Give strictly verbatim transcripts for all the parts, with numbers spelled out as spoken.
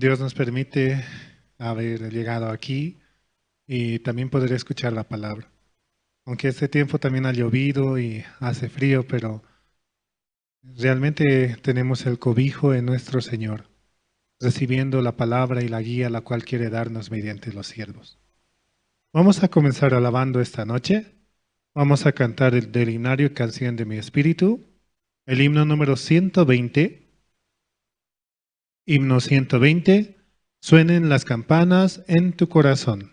Dios nos permite haber llegado aquí y también poder escuchar la palabra. Aunque este tiempo también ha llovido y hace frío, pero realmente tenemos el cobijo en nuestro Señor, recibiendo la palabra y la guía la cual quiere darnos mediante los siervos. Vamos a comenzar alabando esta noche. Vamos a cantar el del himnario Canción de mi Espíritu, el himno número ciento veinte. Himno ciento veinte. Suenen las campanas en tu corazón.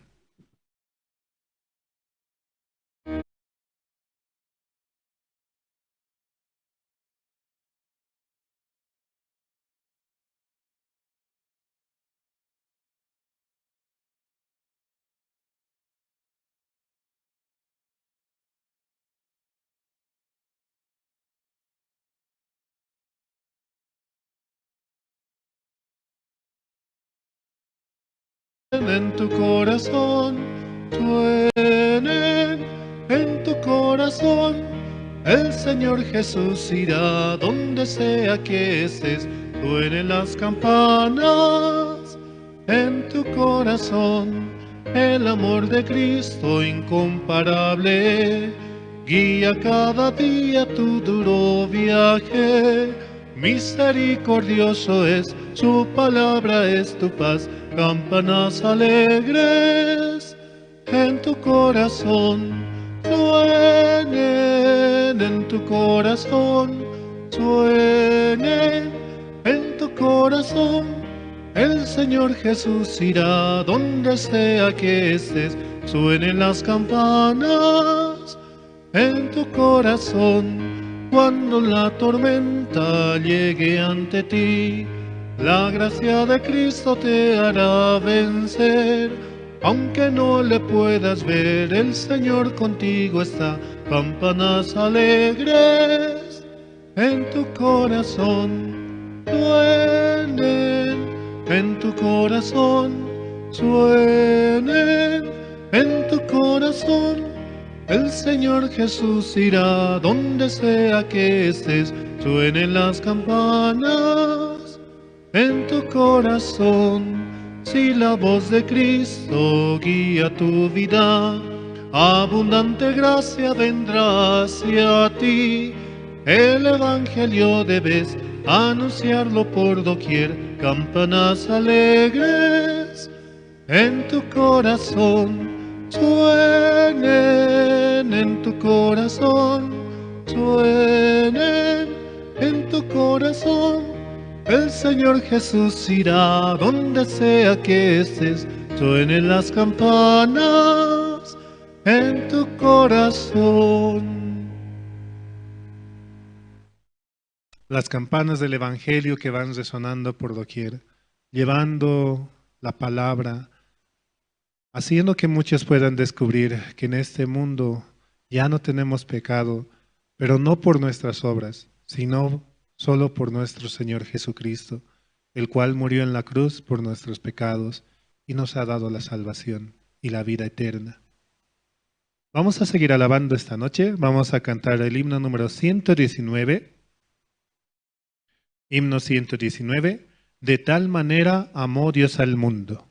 En tu corazón, suenen en tu corazón. El Señor Jesús irá donde sea que estés. Suenen las campanas en tu corazón. El amor de Cristo incomparable guía cada día tu duro viaje. Misericordioso es, su palabra es tu paz. Campanas alegres en tu corazón, suenen en tu corazón, suenen en tu corazón. El Señor Jesús irá donde sea que estés, suenen las campanas en tu corazón. Cuando la tormenta llegue ante ti, la gracia de Cristo te hará vencer. Aunque no le puedas ver, el Señor contigo está. Campanas alegres en tu corazón, suenen en tu corazón, suenen en tu corazón. El Señor Jesús irá donde sea que estés, suenen las campanas en tu corazón. Si la voz de Cristo guía tu vida, abundante gracia vendrá hacia ti. El evangelio debes anunciarlo por doquier. Campanas alegres en tu corazón, suenen en tu corazón, suenen en tu corazón. El Señor Jesús irá donde sea que estés, suenen las campanas en tu corazón. Las campanas del evangelio que van resonando por doquier, llevando la palabra, haciendo que muchos puedan descubrir que en este mundo ya no tenemos pecado, pero no por nuestras obras, sino solo por nuestro Señor Jesucristo, el cual murió en la cruz por nuestros pecados y nos ha dado la salvación y la vida eterna. Vamos a seguir alabando esta noche. Vamos a cantar el himno número ciento diecinueve. Himno ciento diecinueve. De tal manera amó Dios al mundo.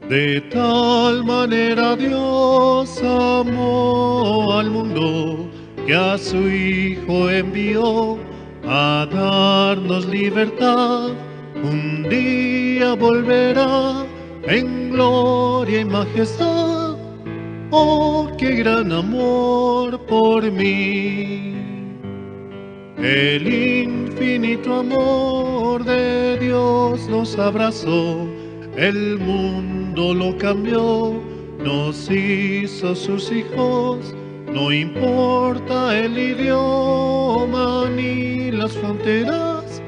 De tal manera Dios amó al mundo, que a su Hijo envió a darnos libertad. Un día volverá en gloria y majestad. Oh, qué gran amor por mí. El infinito amor de Dios nos abrazó, el mundo lo cambió, nos hizo sus hijos. No importa el idioma ni las fronteras,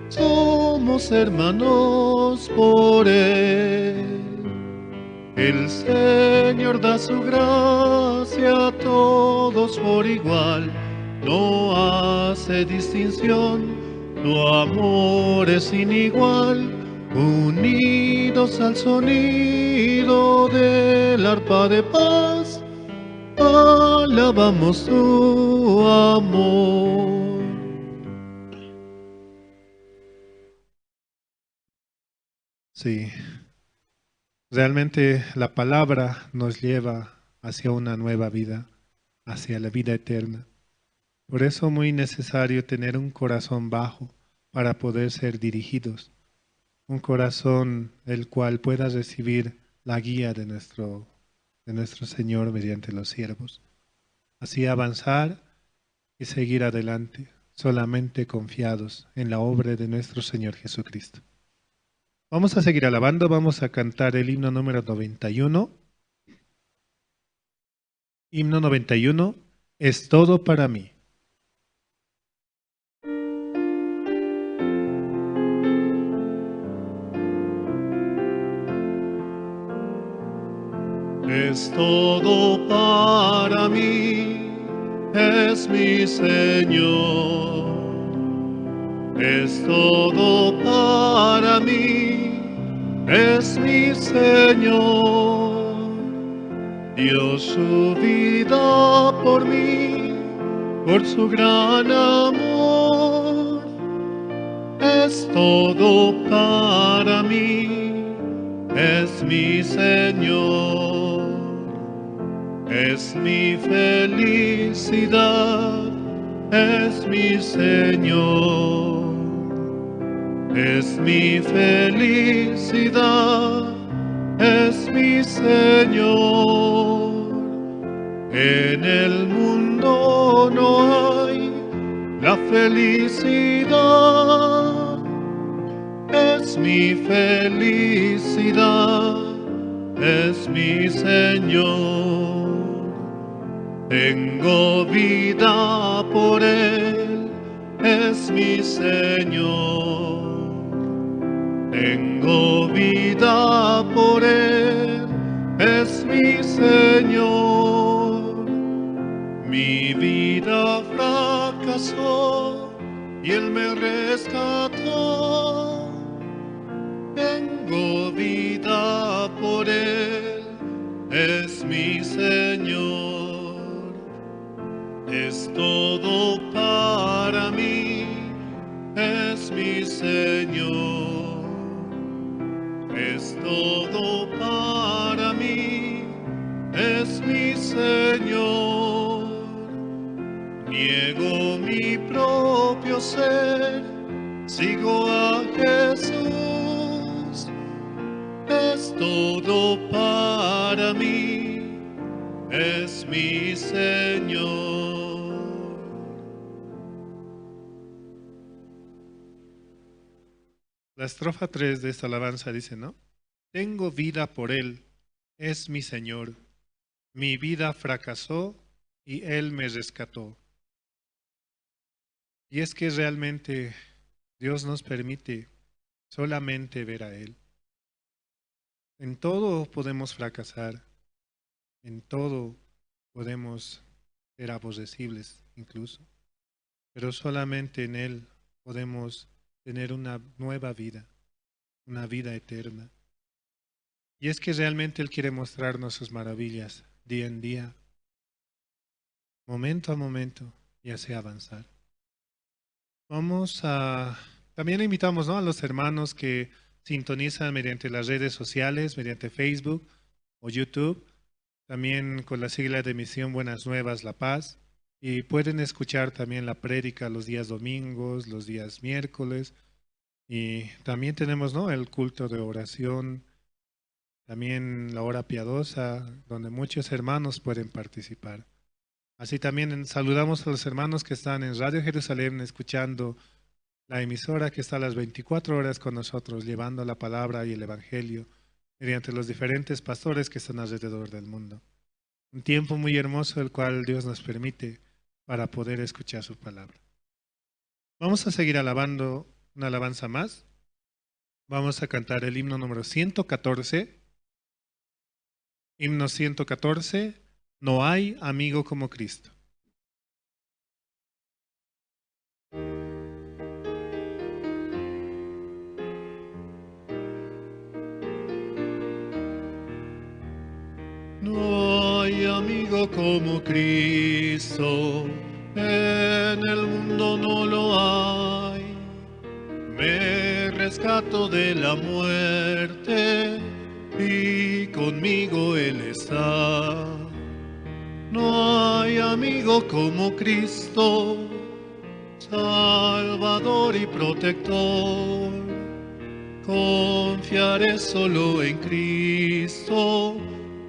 somos hermanos por Él. El Señor da su gracia a todos por igual, no hace distinción, tu amor es inigual. Unidos al sonido del arpa de paz, Alabamos tu amor. Sí, realmente la palabra nos lleva hacia una nueva vida, hacia la vida eterna. Por eso muy necesario tener un corazón bajo para poder ser dirigidos, un corazón el cual pueda recibir la guía de nuestro, de nuestro Señor mediante los siervos. Así avanzar y seguir adelante, solamente confiados en la obra de nuestro Señor Jesucristo. Vamos a seguir alabando, vamos a cantar el himno número noventa y uno. Himno noventa y uno, Es todo para mí. Es todo para mí, es mi Señor. Es todo para mí, es mi Señor. Dio su vida por mí, por su gran amor. Es todo para mí, es mi Señor. Es mi felicidad, es mi Señor. Es mi felicidad, es mi Señor. En el mundo no hay la felicidad. Es mi felicidad, es mi Señor. Tengo vida por Él, es mi Señor. Tengo vida por Él, es mi Señor. Mi vida fracasó y Él me rescató. Tengo vida por Él, es mi Señor. Es todo para mí, es mi Señor. Es todo para mí, es mi Señor. Niego mi propio ser, sigo a Jesús. Es todo para mí, es mi Señor. La estrofa tres de esta alabanza dice, ¿no? Tengo vida por Él, es mi Señor. Mi vida fracasó y Él me rescató. Y es que realmente Dios nos permite solamente ver a Él. En todo podemos fracasar, en todo podemos ser aborrecibles incluso, pero solamente en Él podemos tener una nueva vida, una vida eterna. Y es que realmente Él quiere mostrarnos sus maravillas día en día, momento a momento, y así avanzar. Vamos a, también invitamos, ¿no?, a los hermanos que sintonizan mediante las redes sociales, mediante Facebook o YouTube, también con la sigla de Misión Buenas Nuevas La Paz, y pueden escuchar también la prédica los días domingos, los días miércoles, y también tenemos, ¿no?, el culto de oración, también la hora piadosa, donde muchos hermanos pueden participar. Así también saludamos a los hermanos que están en Radio Jerusalén escuchando la emisora que está a las veinticuatro horas con nosotros, llevando la palabra y el evangelio mediante los diferentes pastores que están alrededor del mundo. Un tiempo muy hermoso el cual Dios nos permite para poder escuchar su palabra. Vamos a seguir alabando una alabanza más. Vamos a cantar el himno número ciento catorce. Himno ciento catorce, No hay amigo como Cristo. No hay Amigo como Cristo, en el mundo no lo hay. Me rescató de la muerte y conmigo Él está. No hay amigo como Cristo, Salvador y protector. Confiaré solo en Cristo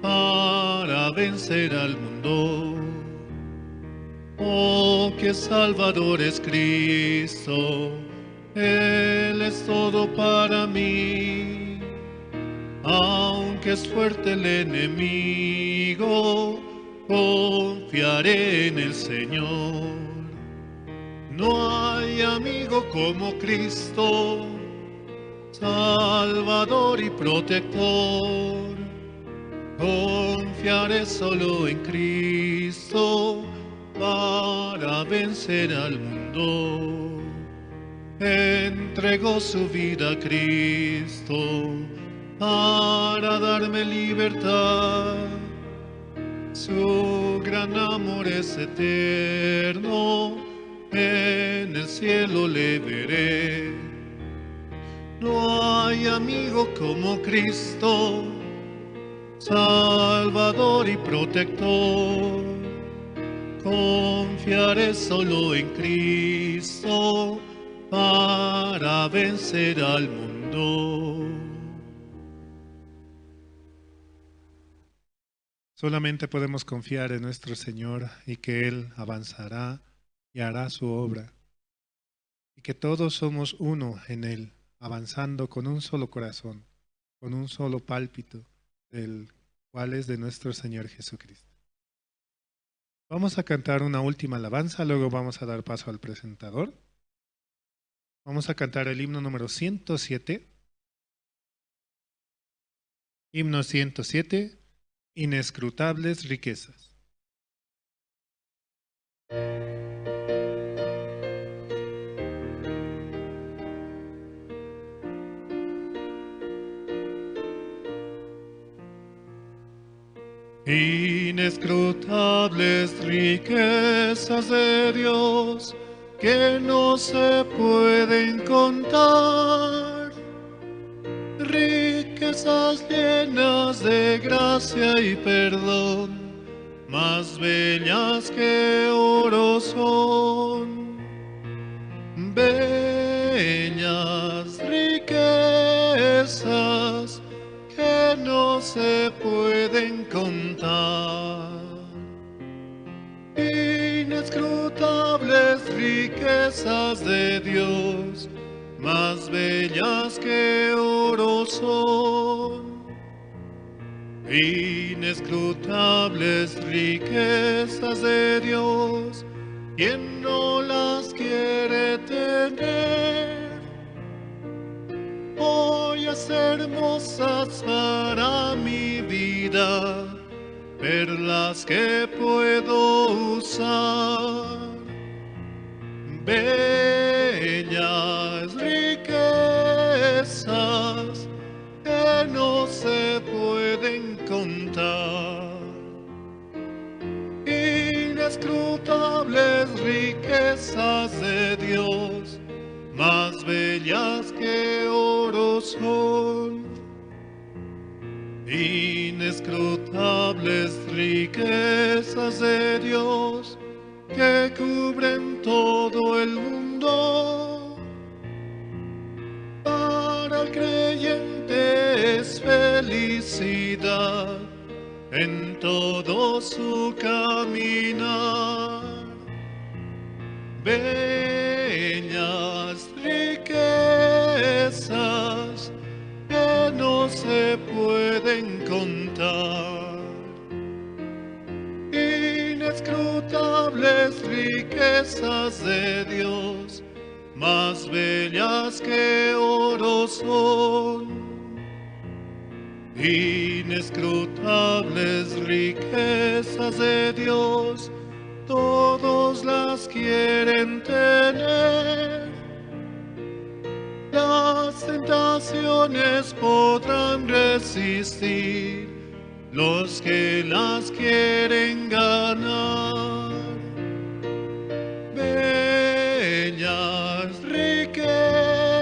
para vencer al mundo. Oh, qué Salvador es Cristo, Él es todo para mí. Aunque es fuerte el enemigo, confiaré en el Señor. No hay amigo como Cristo, Salvador y protector. Confiaré solo en Cristo para vencer al mundo. Entregó su vida a Cristo para darme libertad. Su gran amor es eterno, en el cielo le veré. No hay amigo como Cristo, Salvador y protector. Confiaré solo en Cristo para vencer al mundo. Solamente podemos confiar en nuestro Señor y que Él avanzará y hará su obra. Y que todos somos uno en Él, avanzando con un solo corazón, con un solo pálpito, del cual es de nuestro Señor Jesucristo. Vamos a cantar una última alabanza, luego vamos a dar paso al presentador. Vamos a cantar el himno número ciento siete. Himno ciento siete, Inescrutables riquezas. Inescrutables riquezas de Dios que no se pueden contar, riquezas llenas de gracia y perdón, más bellas que oro son, bellas riquezas que no se pueden contar. Inescrutables riquezas de Dios, más bellas que oro son. Inescrutables riquezas de Dios, quien no las quiere tener. Joyas hermosas para mi vida, perlas que puedo usar, bellas riquezas que no se pueden contar. Inescrutables riquezas de Dios, más bellas que oro son. Inescrutables riquezas de Dios que cubren todo el mundo. Para el creyente es felicidad en todo su caminar. Bellas riquezas que no se pueden contar. Inescrutables riquezas de Dios, más bellas que oro son. Inescrutables riquezas de Dios, todos las quieren tener. Las tentaciones podrán resistir, los que las quieren ganar. Bellas riquezas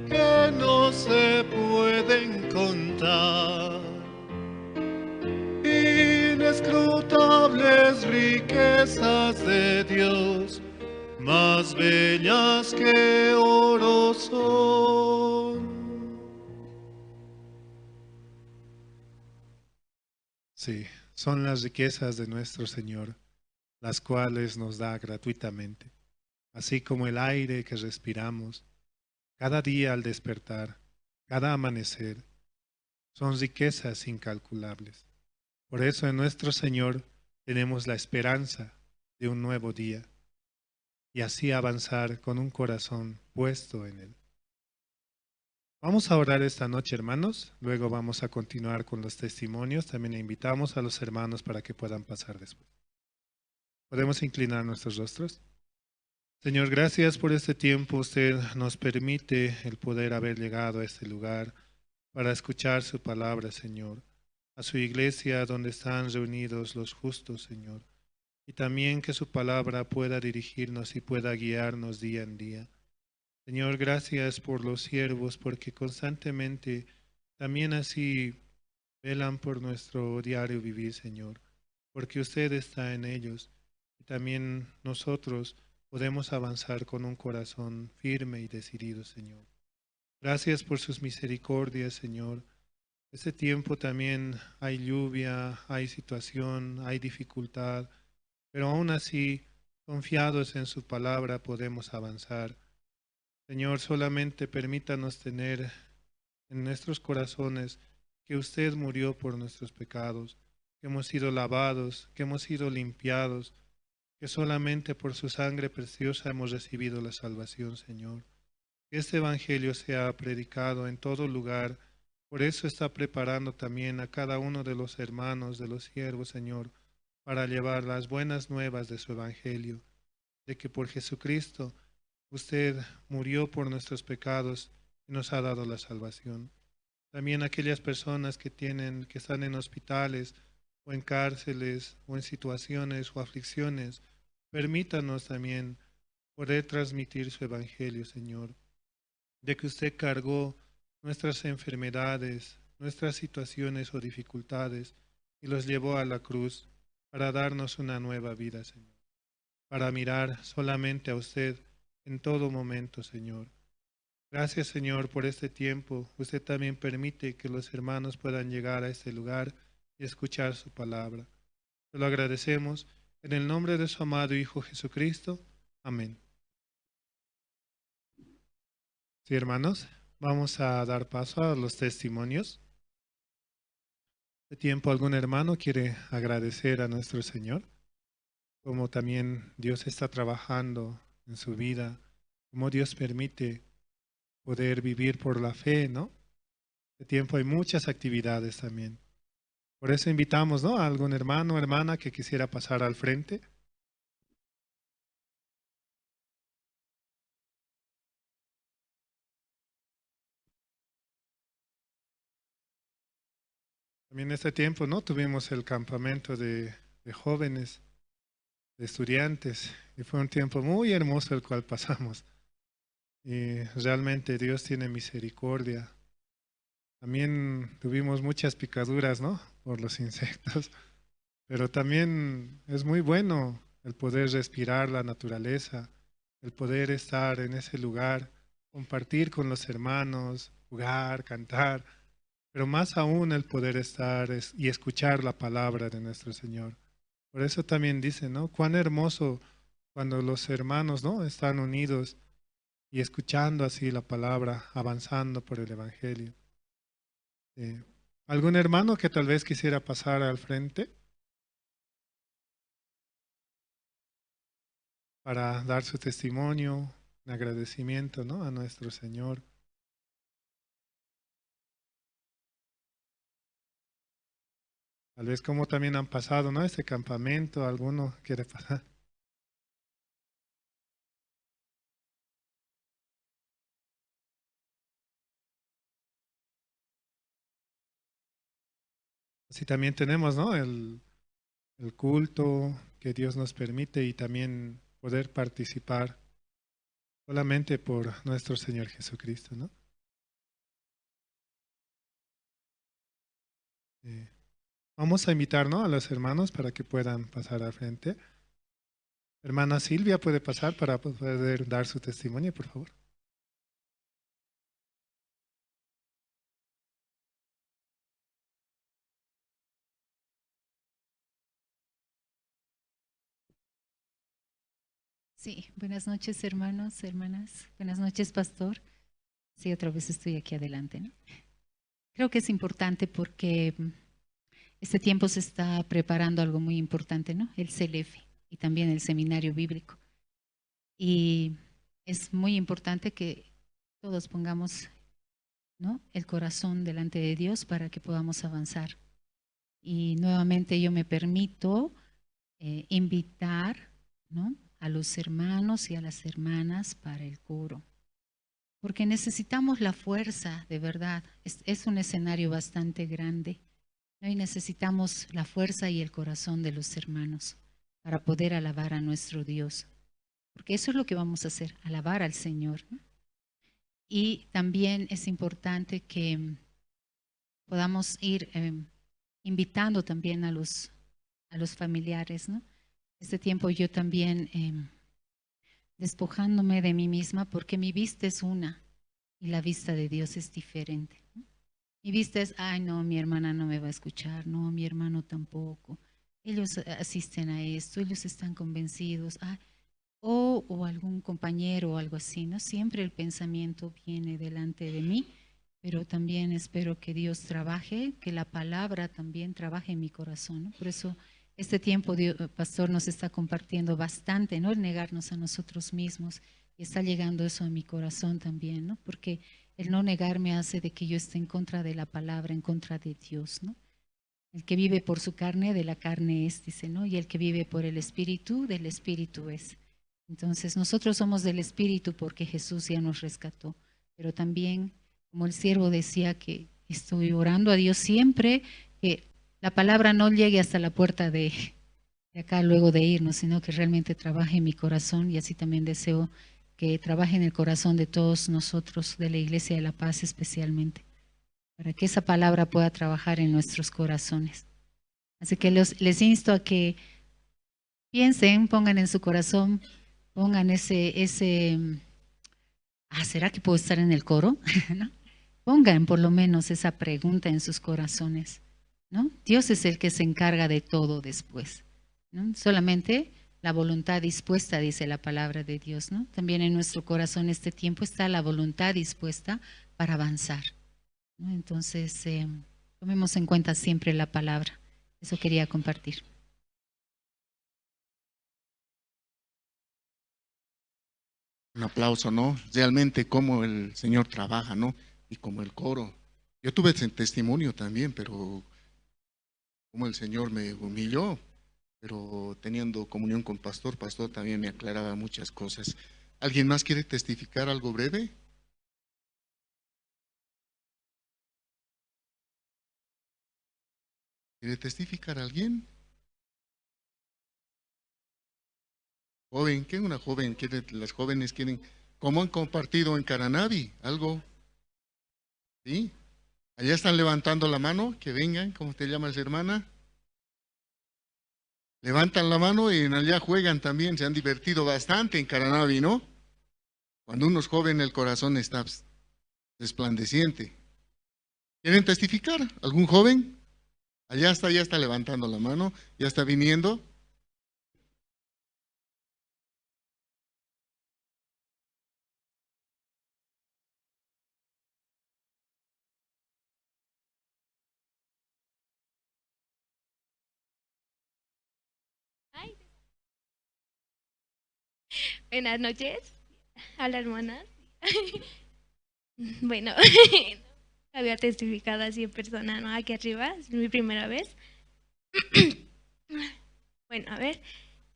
que no se pueden contar, inescrutables riquezas de Dios, más bellas que oro son. Sí, son las riquezas de nuestro Señor, las cuales nos da gratuitamente, así como el aire que respiramos, cada día al despertar, cada amanecer, son riquezas incalculables. Por eso en nuestro Señor tenemos la esperanza de un nuevo día y así avanzar con un corazón puesto en Él. Vamos a orar esta noche, hermanos. Luego vamos a continuar con los testimonios. También invitamos a los hermanos para que puedan pasar después. ¿Podemos inclinar nuestros rostros? Señor, gracias por este tiempo. Usted nos permite el poder haber llegado a este lugar para escuchar su palabra, Señor, a su iglesia donde están reunidos los justos, Señor, y también que su palabra pueda dirigirnos y pueda guiarnos día en día. Señor, gracias por los siervos, porque constantemente también así velan por nuestro diario vivir, Señor, porque usted está en ellos y también nosotros podemos avanzar con un corazón firme y decidido, Señor. Gracias por sus misericordias, Señor. Este tiempo también hay lluvia, hay situación, hay dificultad, pero aún así, confiados en su palabra, podemos avanzar. Señor, solamente permítanos tener en nuestros corazones que usted murió por nuestros pecados, que hemos sido lavados, que hemos sido limpiados, que solamente por su sangre preciosa hemos recibido la salvación, Señor. Que este evangelio sea predicado en todo lugar. Por eso está preparando también a cada uno de los hermanos, de los siervos, Señor, para llevar las buenas nuevas de su evangelio, de que por Jesucristo usted murió por nuestros pecados y nos ha dado la salvación. También aquellas personas que tienen, que están en hospitales o en cárceles o en situaciones o aflicciones, permítanos también poder transmitir su evangelio, Señor, de que usted cargó nuestras enfermedades, nuestras situaciones o dificultades y los llevó a la cruz para darnos una nueva vida, Señor, para mirar solamente a usted en todo momento, Señor. Gracias, Señor, por este tiempo. Usted también permite que los hermanos puedan llegar a este lugar y escuchar su palabra. Te lo agradecemos en el nombre de su amado Hijo Jesucristo. Amén. Sí, hermanos, vamos a dar paso a los testimonios. Este tiempo, ¿algún hermano quiere agradecer a nuestro Señor? Cómo también Dios está trabajando en su vida, cómo Dios permite poder vivir por la fe, ¿no? Este tiempo hay muchas actividades también. Por eso invitamos, ¿no?, a algún hermano o hermana que quisiera pasar al frente. También este tiempo, ¿no?, tuvimos el campamento de, de jóvenes, de estudiantes, y fue un tiempo muy hermoso el cual pasamos. Y realmente Dios tiene misericordia. También tuvimos muchas picaduras, ¿no?, por los insectos, pero también es muy bueno el poder respirar la naturaleza, el poder estar en ese lugar, compartir con los hermanos, jugar, cantar, pero más aún el poder estar es-, y escuchar la palabra de nuestro Señor. Por eso también dice, ¿no?, cuán hermoso cuando los hermanos, ¿no?, están unidos y escuchando así la palabra, avanzando por el evangelio. Eh, ¿Algún hermano que tal vez quisiera pasar al frente para dar su testimonio, un agradecimiento, ¿no?, a nuestro Señor? Tal vez como también han pasado, ¿no?, este campamento, ¿alguno quiere pasar? Así también tenemos, ¿no? El, el culto que Dios nos permite y también poder participar solamente por nuestro Señor Jesucristo, ¿no? Eh, vamos a invitar, ¿no?, a los hermanos para que puedan pasar al frente. Hermana Silvia puede pasar para poder dar su testimonio, por favor. Sí, buenas noches, hermanos, hermanas. Buenas noches, pastor. Sí, otra vez estoy aquí adelante, ¿no? Creo que es importante porque, mm, este tiempo se está preparando algo muy importante, ¿no? El C L F y también el seminario bíblico. Y es muy importante que todos pongamos, ¿no?, el corazón delante de Dios para que podamos avanzar. Y nuevamente yo me permito, eh, invitar, ¿no?, a los hermanos y a las hermanas para el coro, porque necesitamos la fuerza, de verdad. Es, es un escenario bastante grande, ¿no? Y necesitamos la fuerza y el corazón de los hermanos para poder alabar a nuestro Dios, porque eso es lo que vamos a hacer, alabar al Señor, ¿no? Y también es importante que, mm, podamos ir, em, invitando también a los, a los familiares, ¿no? Este tiempo yo también, em, despojándome de mí misma, porque mi vista es una y la vista de Dios es diferente, ¿no? Mi vista es: "Ay, no, mi hermana no me va a escuchar, no, mi hermano tampoco. Ellos, eh, asisten a esto, ellos están convencidos, ay", o, o algún compañero o algo así, ¿no? Siempre el pensamiento viene delante de mí, pero también espero que Dios trabaje, que la palabra también trabaje en mi corazón, ¿no? Por eso este tiempo, Dio-, pastor, nos está compartiendo bastante, ¿no?, el negarnos a nosotros mismos, y está llegando eso a mi corazón también, ¿no? Porque el no negarme hace de que yo esté en contra de la palabra, en contra de Dios, ¿no? "El que vive por su carne, de la carne es", dice, ¿no? "Y el que vive por el Espíritu, del Espíritu es". Entonces, nosotros somos del Espíritu porque Jesús ya nos rescató. Pero también, como el siervo decía, que estoy orando a Dios siempre que la palabra no llegue hasta la puerta de, de acá luego de irnos, sino que realmente trabaje en mi corazón, y así también deseo que trabaje en el corazón de todos nosotros, de la Iglesia de La Paz especialmente, para que esa palabra pueda trabajar en nuestros corazones. Así que los, les insto a que piensen, pongan en su corazón, pongan ese, ese, mm, "Ah, ¿será que puedo estar en el coro?", ¿no? Pongan por lo menos esa pregunta en sus corazones, ¿no? Dios es el que se encarga de todo después, ¿no? Solamente la voluntad dispuesta, dice la palabra de Dios, ¿no? También en nuestro corazón este tiempo está la voluntad dispuesta para avanzar, ¿no? Entonces, eh, tomemos en cuenta siempre la palabra. Eso quería compartir. Un aplauso, ¿no? Realmente cómo el Señor trabaja, ¿no? Y como el coro. Yo tuve ese testimonio también, pero como el Señor me humilló, pero teniendo comunión con pastor, pastor también me aclaraba muchas cosas. ¿Alguien más quiere testificar algo breve? ¿Quiere testificar alguien? Joven, ¿qué? Una joven, ¿quiere, las jóvenes quieren, cómo han compartido en Caranavi? ¿Algo? ¿Sí? Allá están levantando la mano, que vengan, ¿cómo te llamas, hermana? Levantan la mano y en allá juegan también, se han divertido bastante en Caranavi, ¿no? Cuando uno es joven, el corazón está, pues, resplandeciente. ¿Quieren testificar? ¿Algún joven? Allá está, ya está levantando la mano, ya está viniendo. Ay. Buenas noches a la hermana. Bueno, había testificado así en persona, ¿no? Aquí arriba, es mi primera vez. Bueno, a ver,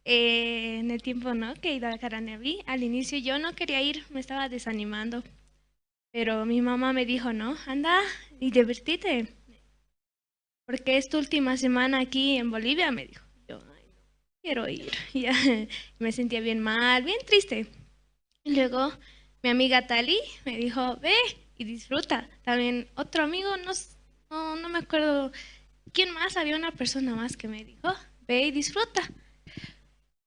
eh, en el tiempo, ¿no?, que he ido a Caranavi, al inicio yo no quería ir, me estaba desanimando, pero mi mamá me dijo: "No, anda y divertite". porque es tu última semana aquí en Bolivia", me dijo. Yo, "Ay, no quiero ir". Ya, me sentía bien mal, bien triste. Y luego mi amiga Tali me dijo, "Ve y disfruta". También otro amigo, no, s- no, no me acuerdo quién más, había una persona más que me dijo, "Ve y disfruta".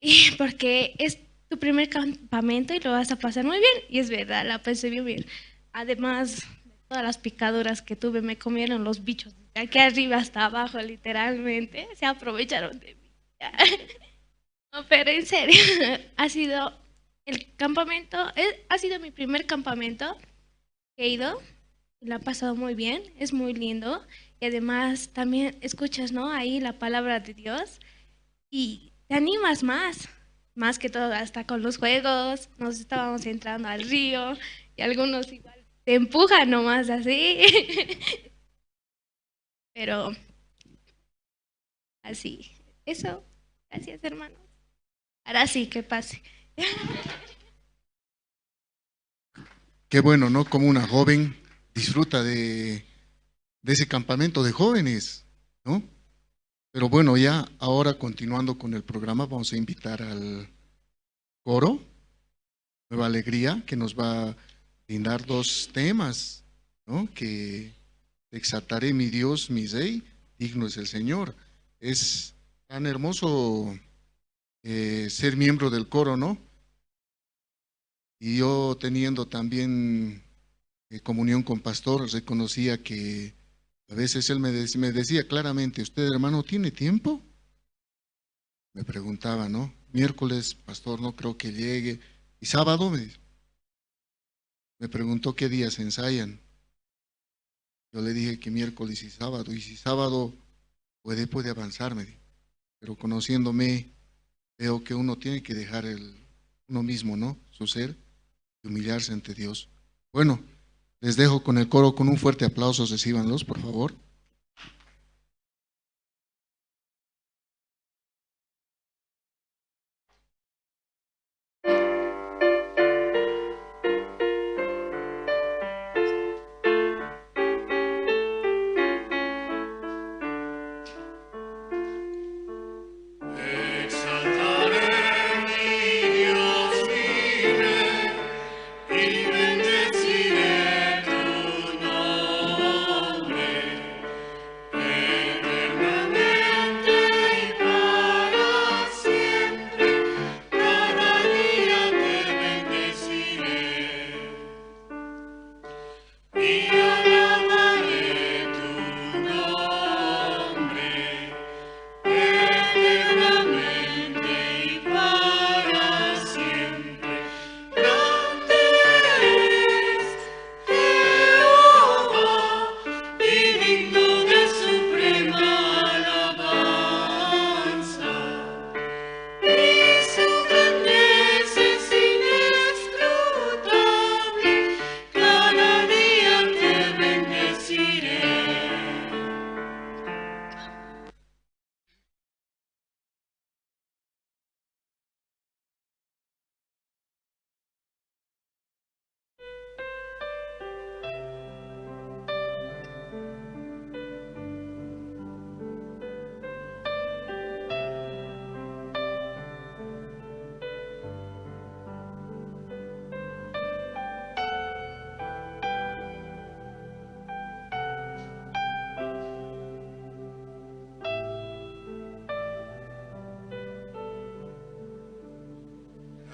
Y porque es tu primer campamento y lo vas a pasar muy bien. Y es verdad, la pasé bien, bien. Además de todas las picaduras que tuve, me comieron los bichos. De aquí arriba hasta abajo, literalmente. Se aprovecharon de mí. No, pero en serio, ha sido el campamento, eh, ha sido mi primer campamento que he ido. La he pasado muy bien, es muy lindo. Y además también escuchas, ¿no? Ahí la palabra de Dios y te animas más. Más que todo, hasta con los juegos, nos estábamos entrando al río y algunos igual te empujan nomás así. Pero así, eso. Gracias, hermanos. Ahora sí, que pase. Qué bueno, ¿no? Como una joven disfruta de, de ese campamento de jóvenes, ¿no? Pero bueno, ya ahora continuando con el programa, vamos a invitar al coro Nueva Alegría, que nos va a brindar dos temas, ¿no? Que exaltaré mi Dios, mi Rey, digno es el Señor. Es tan hermoso eh, ser miembro del coro, ¿no? Y yo teniendo también eh, comunión con pastor, reconocía que a veces él me, dec- me decía claramente, "¿Usted, hermano, tiene tiempo?" Me preguntaba, ¿no? "Miércoles, pastor, no creo que llegue. ¿Y sábado?", me dice. Me preguntó qué días ensayan. Yo le dije que miércoles y sábado, y si sábado puede, puede avanzar, me dijo. Pero conociéndome, veo que uno tiene que dejar el, uno mismo, ¿no? Su ser y humillarse ante Dios. Bueno, les dejo con el coro con un fuerte aplauso, recíbanlos, por favor.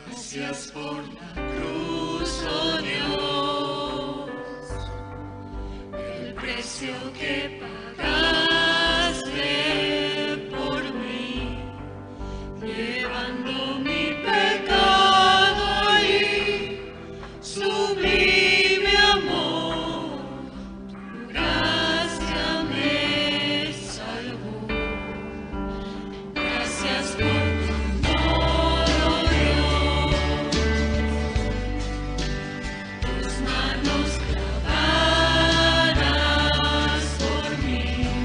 Gracias por la cruz, oh Dios, el precio que pagaste por mí, llevando mi pecado y sublime amor. Gracias me salvó. Gracias por tu amor, oh Dios. Tus manos clavadas por mí.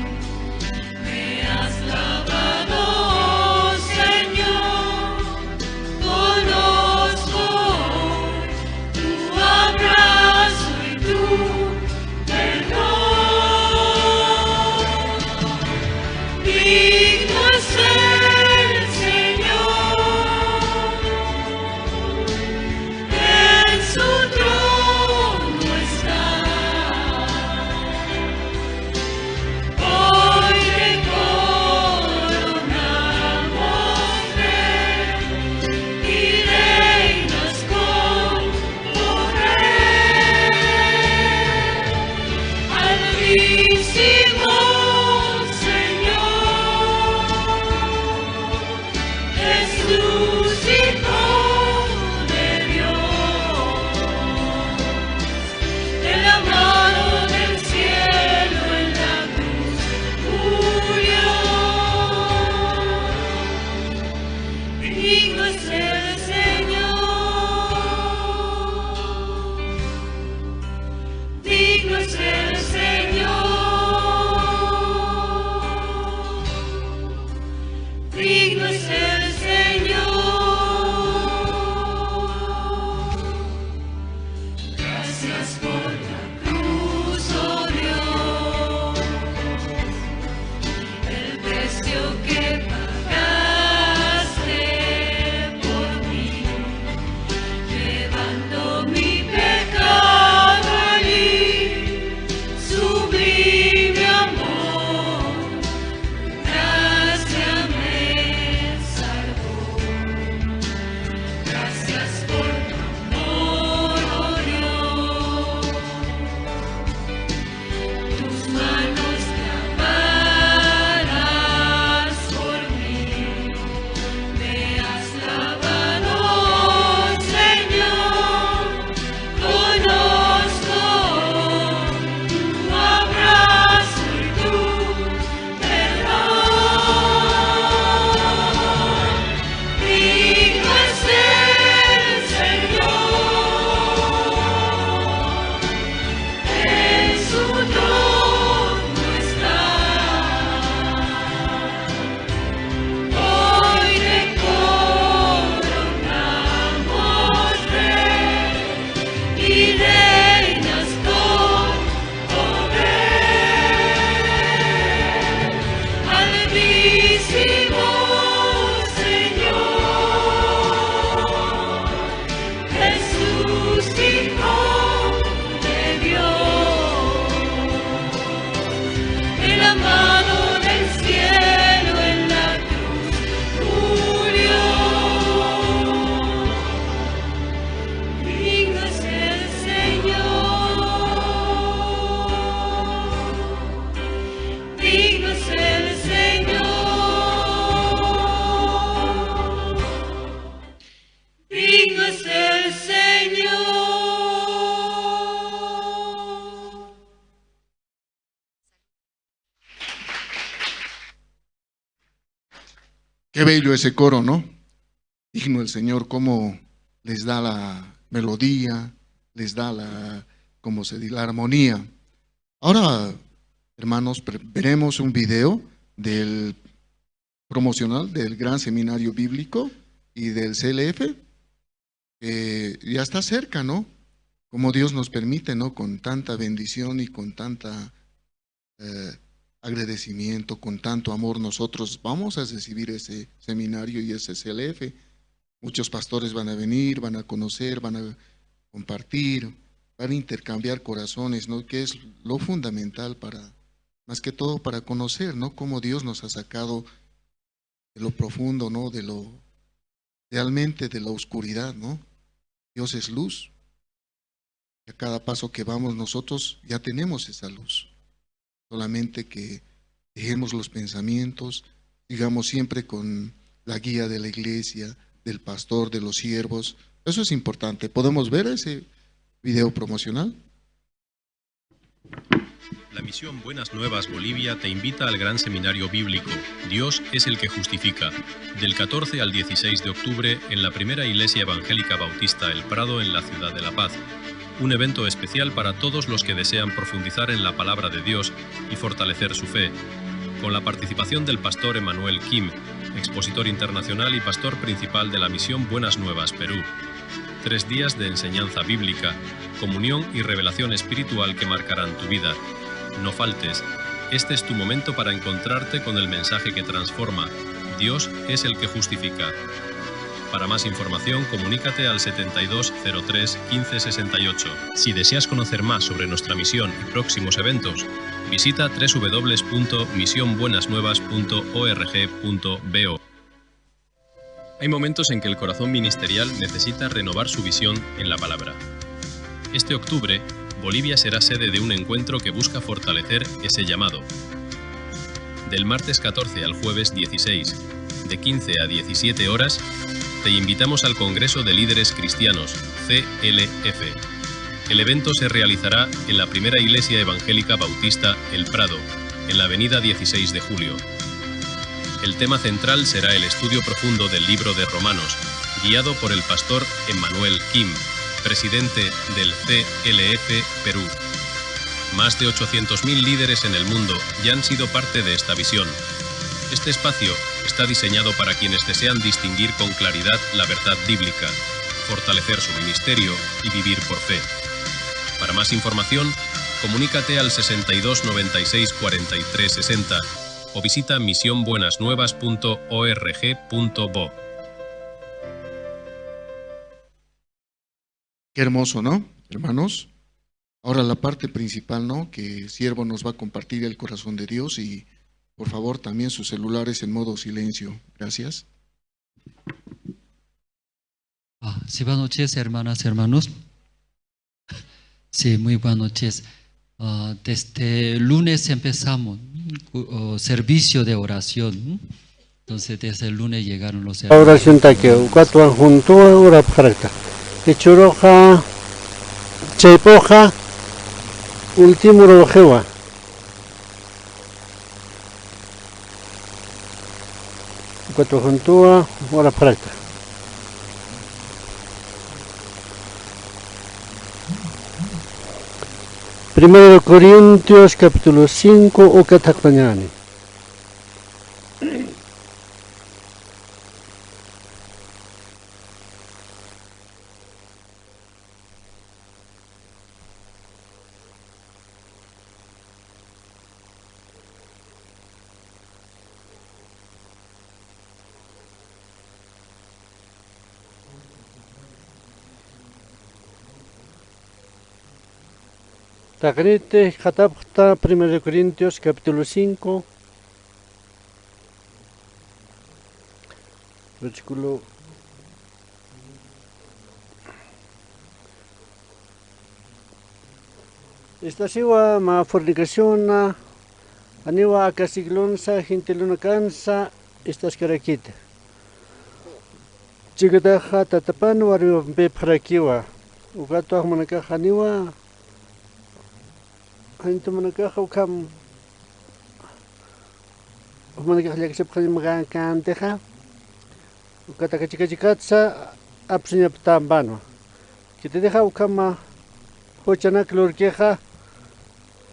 Qué bello ese coro, ¿no? Digno el Señor, cómo les da la melodía, les da la, como se dice, la armonía. Ahora, hermanos, pre-, veremos un video del promocional del Gran Seminario Bíblico y del C L F. Eh, ya está cerca, ¿no? Como Dios nos permite, ¿no? Con tanta bendición y con tanta, eh, agradecimiento, con tanto amor, nosotros vamos a recibir ese seminario y ese C L F. Muchos pastores van a venir, van a conocer, van a compartir, van a intercambiar corazones, ¿no? Que es lo fundamental para, más que todo, para conocer, ¿no? Cómo Dios nos ha sacado de lo profundo, ¿no? De lo, realmente de la oscuridad, ¿no? Dios es luz. Y a cada paso que vamos nosotros ya tenemos esa luz. Solamente que dejemos los pensamientos, sigamos siempre con la guía de la iglesia, del pastor, de los siervos. Eso es importante. ¿Podemos ver ese video promocional? La Misión Buenas Nuevas Bolivia te invita al Gran Seminario Bíblico, Dios es el que justifica, del catorce al dieciséis de octubre en la Primera Iglesia Evangélica Bautista El Prado en la ciudad de La Paz. Un evento especial para todos los que desean profundizar en la palabra de Dios y fortalecer su fe, con la participación del pastor Emanuel Kim, expositor internacional y pastor principal de la Misión Buenas Nuevas Perú. Tres días de enseñanza bíblica, comunión y revelación espiritual que marcarán tu vida. No faltes. Este es tu momento para encontrarte con el mensaje que transforma. Dios es el que justifica. Para más información, comunícate al setenta y dos cero tres quince sesenta y ocho. Si deseas conocer más sobre nuestra misión y próximos eventos, visita tres w w w punto misionbuenasnuevas punto org punto b o. Hay momentos en que el corazón ministerial necesita renovar su visión en la palabra. Este octubre, Bolivia será sede de un encuentro que busca fortalecer ese llamado. Del martes catorce al jueves dieciséis, de quince a diecisiete horas, te invitamos al Congreso de Líderes Cristianos, C L F. El evento se realizará en la Primera Iglesia Evangélica Bautista El Prado, en la avenida dieciséis de Julio. El tema central será el estudio profundo del libro de Romanos, guiado por el pastor Emmanuel Kim, presidente del C L F Perú. Más de ochocientos mil líderes en el mundo ya han sido parte de esta visión. Este espacio está diseñado para quienes desean distinguir con claridad la verdad bíblica, fortalecer su ministerio y vivir por fe. Para más información, comunícate al sesenta y dos noventa y seis cuarenta y tres sesenta o visita misionbuenasnuevas punto org punto bo. Qué hermoso, ¿no, hermanos? Ahora la parte principal, ¿no? Que siervo nos va a compartir el corazón de Dios y, por favor, también sus celulares en modo silencio. Gracias. Ah, sí, buenas noches, hermanas, hermanos. Sí, muy buenas noches. Ah, desde lunes empezamos, ¿no? Cu-, oh, servicio de oración, ¿no? Entonces, desde el lunes llegaron los hermanos. Oración taque, ukat ukax juntuwa urapxarakta. Jichhüruxa, chayp'uxa, último urapxiwa. Ukat ukax juntuwa urapxarakta. Primero de Corintios, capítulo cinco, ukat jaqtañäni. Taqinit jikxatapxta Primera de Corintios, capítulo cinco, versículo. Ist'asiwa mä fornicaciona, janiwa aka siglosa, gentilionakansa ist'askarakiti. Chikataxa tatapan warmipampipxarakiwa, ukatwa jumanakax janiwa, gentilionakaxa ukham, jumanakax llakisipxañamakantixa, Ukataka chikachikatsa apsuñaptambanwa. Khititixa ukhama juchanak lurkixa,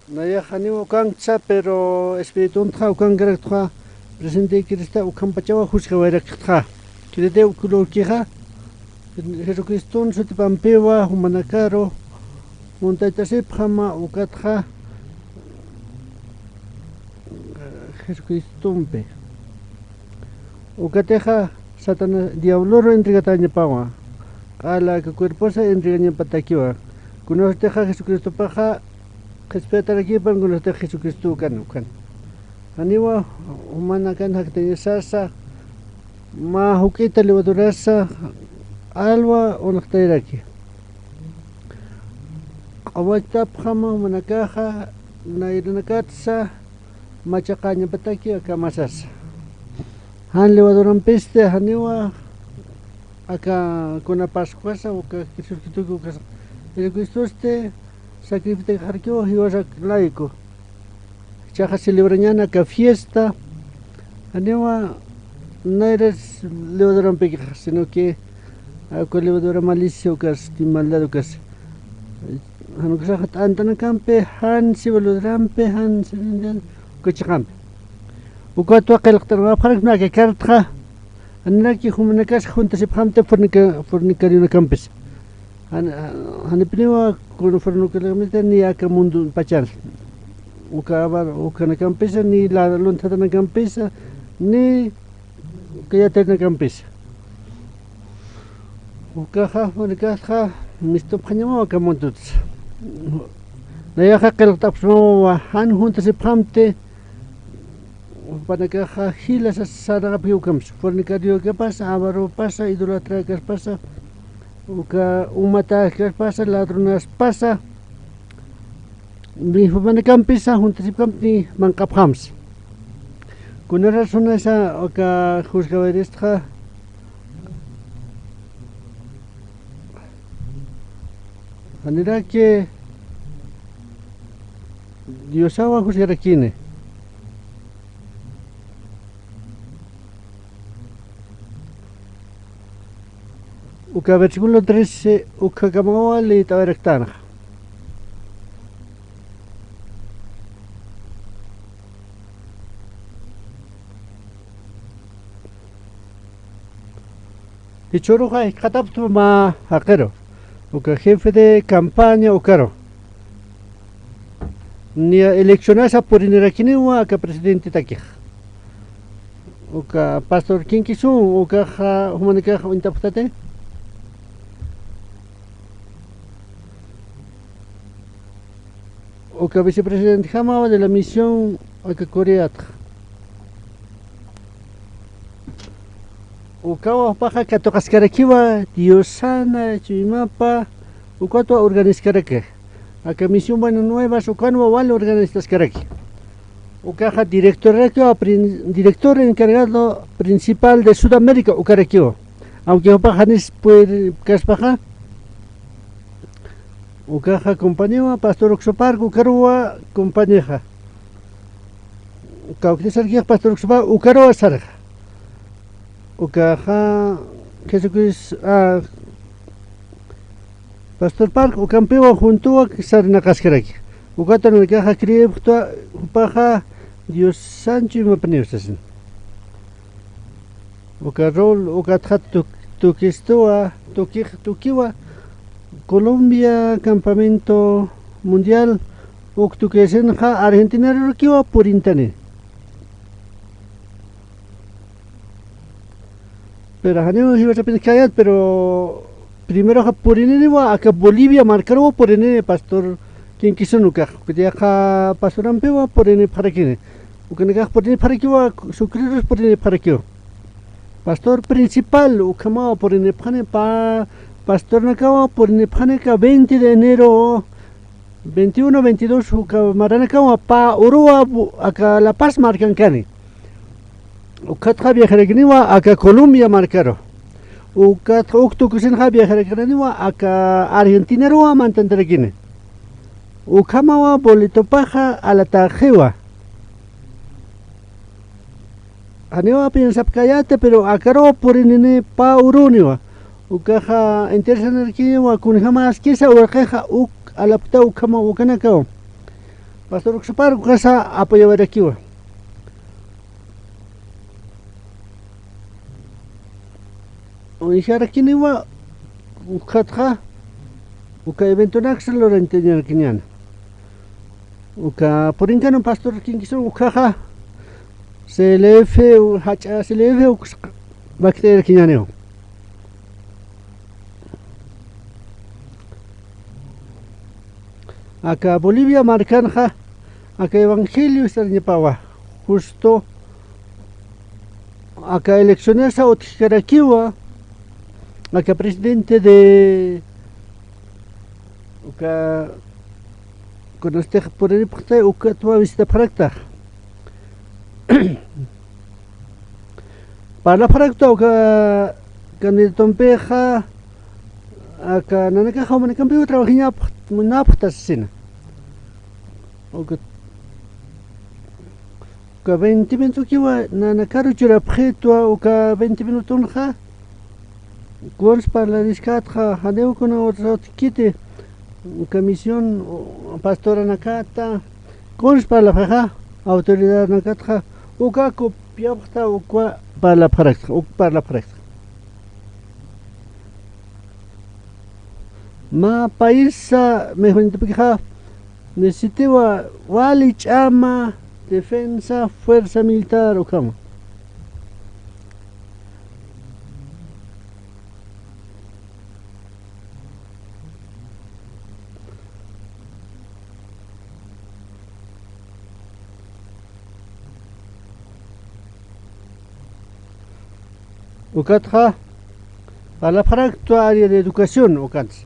nayax janiw ukanksa, pero espirituntxa ukankaraktxa, presentïkirista ukhampachawa juskawayraktxa. Khititi uk lurkixa, Jesucriston sutipampiwa jumanakaru juntaytasipxama ukatxa, Jesucristompi. Ukatixa Satanás diabloru entregatäñapawa. Q'ala aka cuerposa entregañapatakiwa. Kunasatixa Jesucristopaxa qhispiyatarakipan, kunasatixa Jesucristo ukan, ukan. Janiwa jumanakan jaktañasasa, mä juk'ita levadurasa alwa unxtayraki. Q'uwachapxama jumanakaxa, nayranakatsa machaqañapataki aka masasa. Jan levadurampisti janiwa aka kuna Pascuasa, uka Jesucristoki ukasa. Jesucristosti sacrificaxarkiwa jiwasak layku. Jichhaxa celebrañäni aka fiesta, janiwa nayras levadurampikixa, sino que aka levadura malicia ukas, ni maldad ukas. Jan ukasaxa t'antanakampi, jan siwa levadurampi, jan siwa uka chiqampi. Ukatwa qillqt'aräpxarakna aka cartaxa, janiraki jumanakas juntasipxamti fornica-, fornicarionakampis. Jan-, janipiniwa kun fornicarionakampi ni aka mundo pachan. Uka abar-, ukanakampisa, ni la lunthatanakampisa, ni uka yatarnakampisa. Ukaxa, fornicaxa, mistupxañamaw aka mundotsa. Nayaxa qillqt'apxsmawa, jan juntasipxamti, jupanakaxa jila sas-, sarnaqapki ukamsa, fornicariokapasa, avarupasa, idolatrakaspasa, uka umatäkaspasa, ladronaspasa, ni jumanakampisa, juntasipxamti manq'apxamsa. Kuna razonasa uka juzgawayristxa, janiraki Diosawa juzgarakini. Uka versículo trece, ukhakamawa liyt'awayraktanxa. Jichhüruxa jikxatapxtwa mä jaqiru, uka jefe de campaña ukaru. Niya eleccionasa purinirakiniwa aka presidentetakixa. Uka pastor Quinquizón, ukaxa jumanakax uñtapxtati. Uka vicepresidentejamawa de la misión aka Coreatxa. Ukawa jupaxa katuqaskarakiwa Diosana chuymapa, ukatwa organizkaraki. Aka Misión Buenas Nuevas ukanwa wal organizaskaraki. Ukaxa directorakiwa prin-, director encargado principal de Sudamérica ukarakiwa. Aunque jupaxa janis puede kaspaxa, ukaxa compañiwa Pastor Oxo Park ukaruwa compañixa. Kawktisarkixa Pastor Oxo Park ukaruwa sarxa. Ukaxa Jesucristo, ah, Pastor Park ukampiwa juntuwa sarnaqaskaraki. Ukata nanakaxa creepxtwa jupaxa Diosan chuymapaniw sasin. Uka rol, ukatxa tuk-, tukistuwa, tukix-, tukiwa Colombia Campamento Mundial, uk tukisinxa Argentinarukiwa purintani. Pero janiw jiwasapinchayät, pero primeroxa purininiwa aka Bolivia markaruwa purinini Pastor Quinquizón ukax. Ukatiyaxa pastorampiwa purinipxarakini. Ukanakax purinipxarakiwa, sucreros purinipxarakiwa. Pastor principal ukhamawa purinipxani, pä pastornakawa purinipxani aka veinte de enero, veintiuno, veintidós, uka maranakawa pä uruwa bu-, aka La Paz markankani. Ukatxa viajarakiniwa aka Colombia markaru. Ukatxa uk tukisinxa viajarakiniwa aka Argentinaruwa mantantarakini. Ukhamawa boletopaxa alatäxiwa. Janiwa piensapkayäta, pero akaruw purinini pä urüniwa. Ukaxa interesanarakiwa, kunjamaskisa urqixa uk alapkta ukhama ukanakaw. Pastor Uksupar ukasa apoyawarakiwa. Uñjarakiniwa ukatxa, uka eventonaksa lurañtañarakiñäni. Uka purinkan pastor Kinkisun ukaxa, C L F, u-, jach'a C L F uks-, makt'ayarakiñäniwa. Aka Bolivia markanxa, aka evangelio sarañapawa, justo aka eleccionesa utjkarakiwa, aka presidente de, uka, kunastix puriripxtay, ukatwa visitapxarakta. Parlapxarakta uka candidatompixa, aka nanakaxa jumanakampiw trabajañapx-, munapxta sasina. Uka, uka veinte minutokiwa nanakaru churapxitwa, uka veinte minutonxa, kuns parlariskatxa, janiw kuna otro utkiti, uka misión, u-, pastoranakata, kuns parlapxixa, autoridadnakatxa, uka copiapxta, ukwa parlapxarakta, uk parlapxarakta. Mä paisa mejorantipkixa, necesitiwa wali ch'ama, defensa, fuerza militar, ukhama. Ukatxa, parlapxaraktwa área de educación, ukats.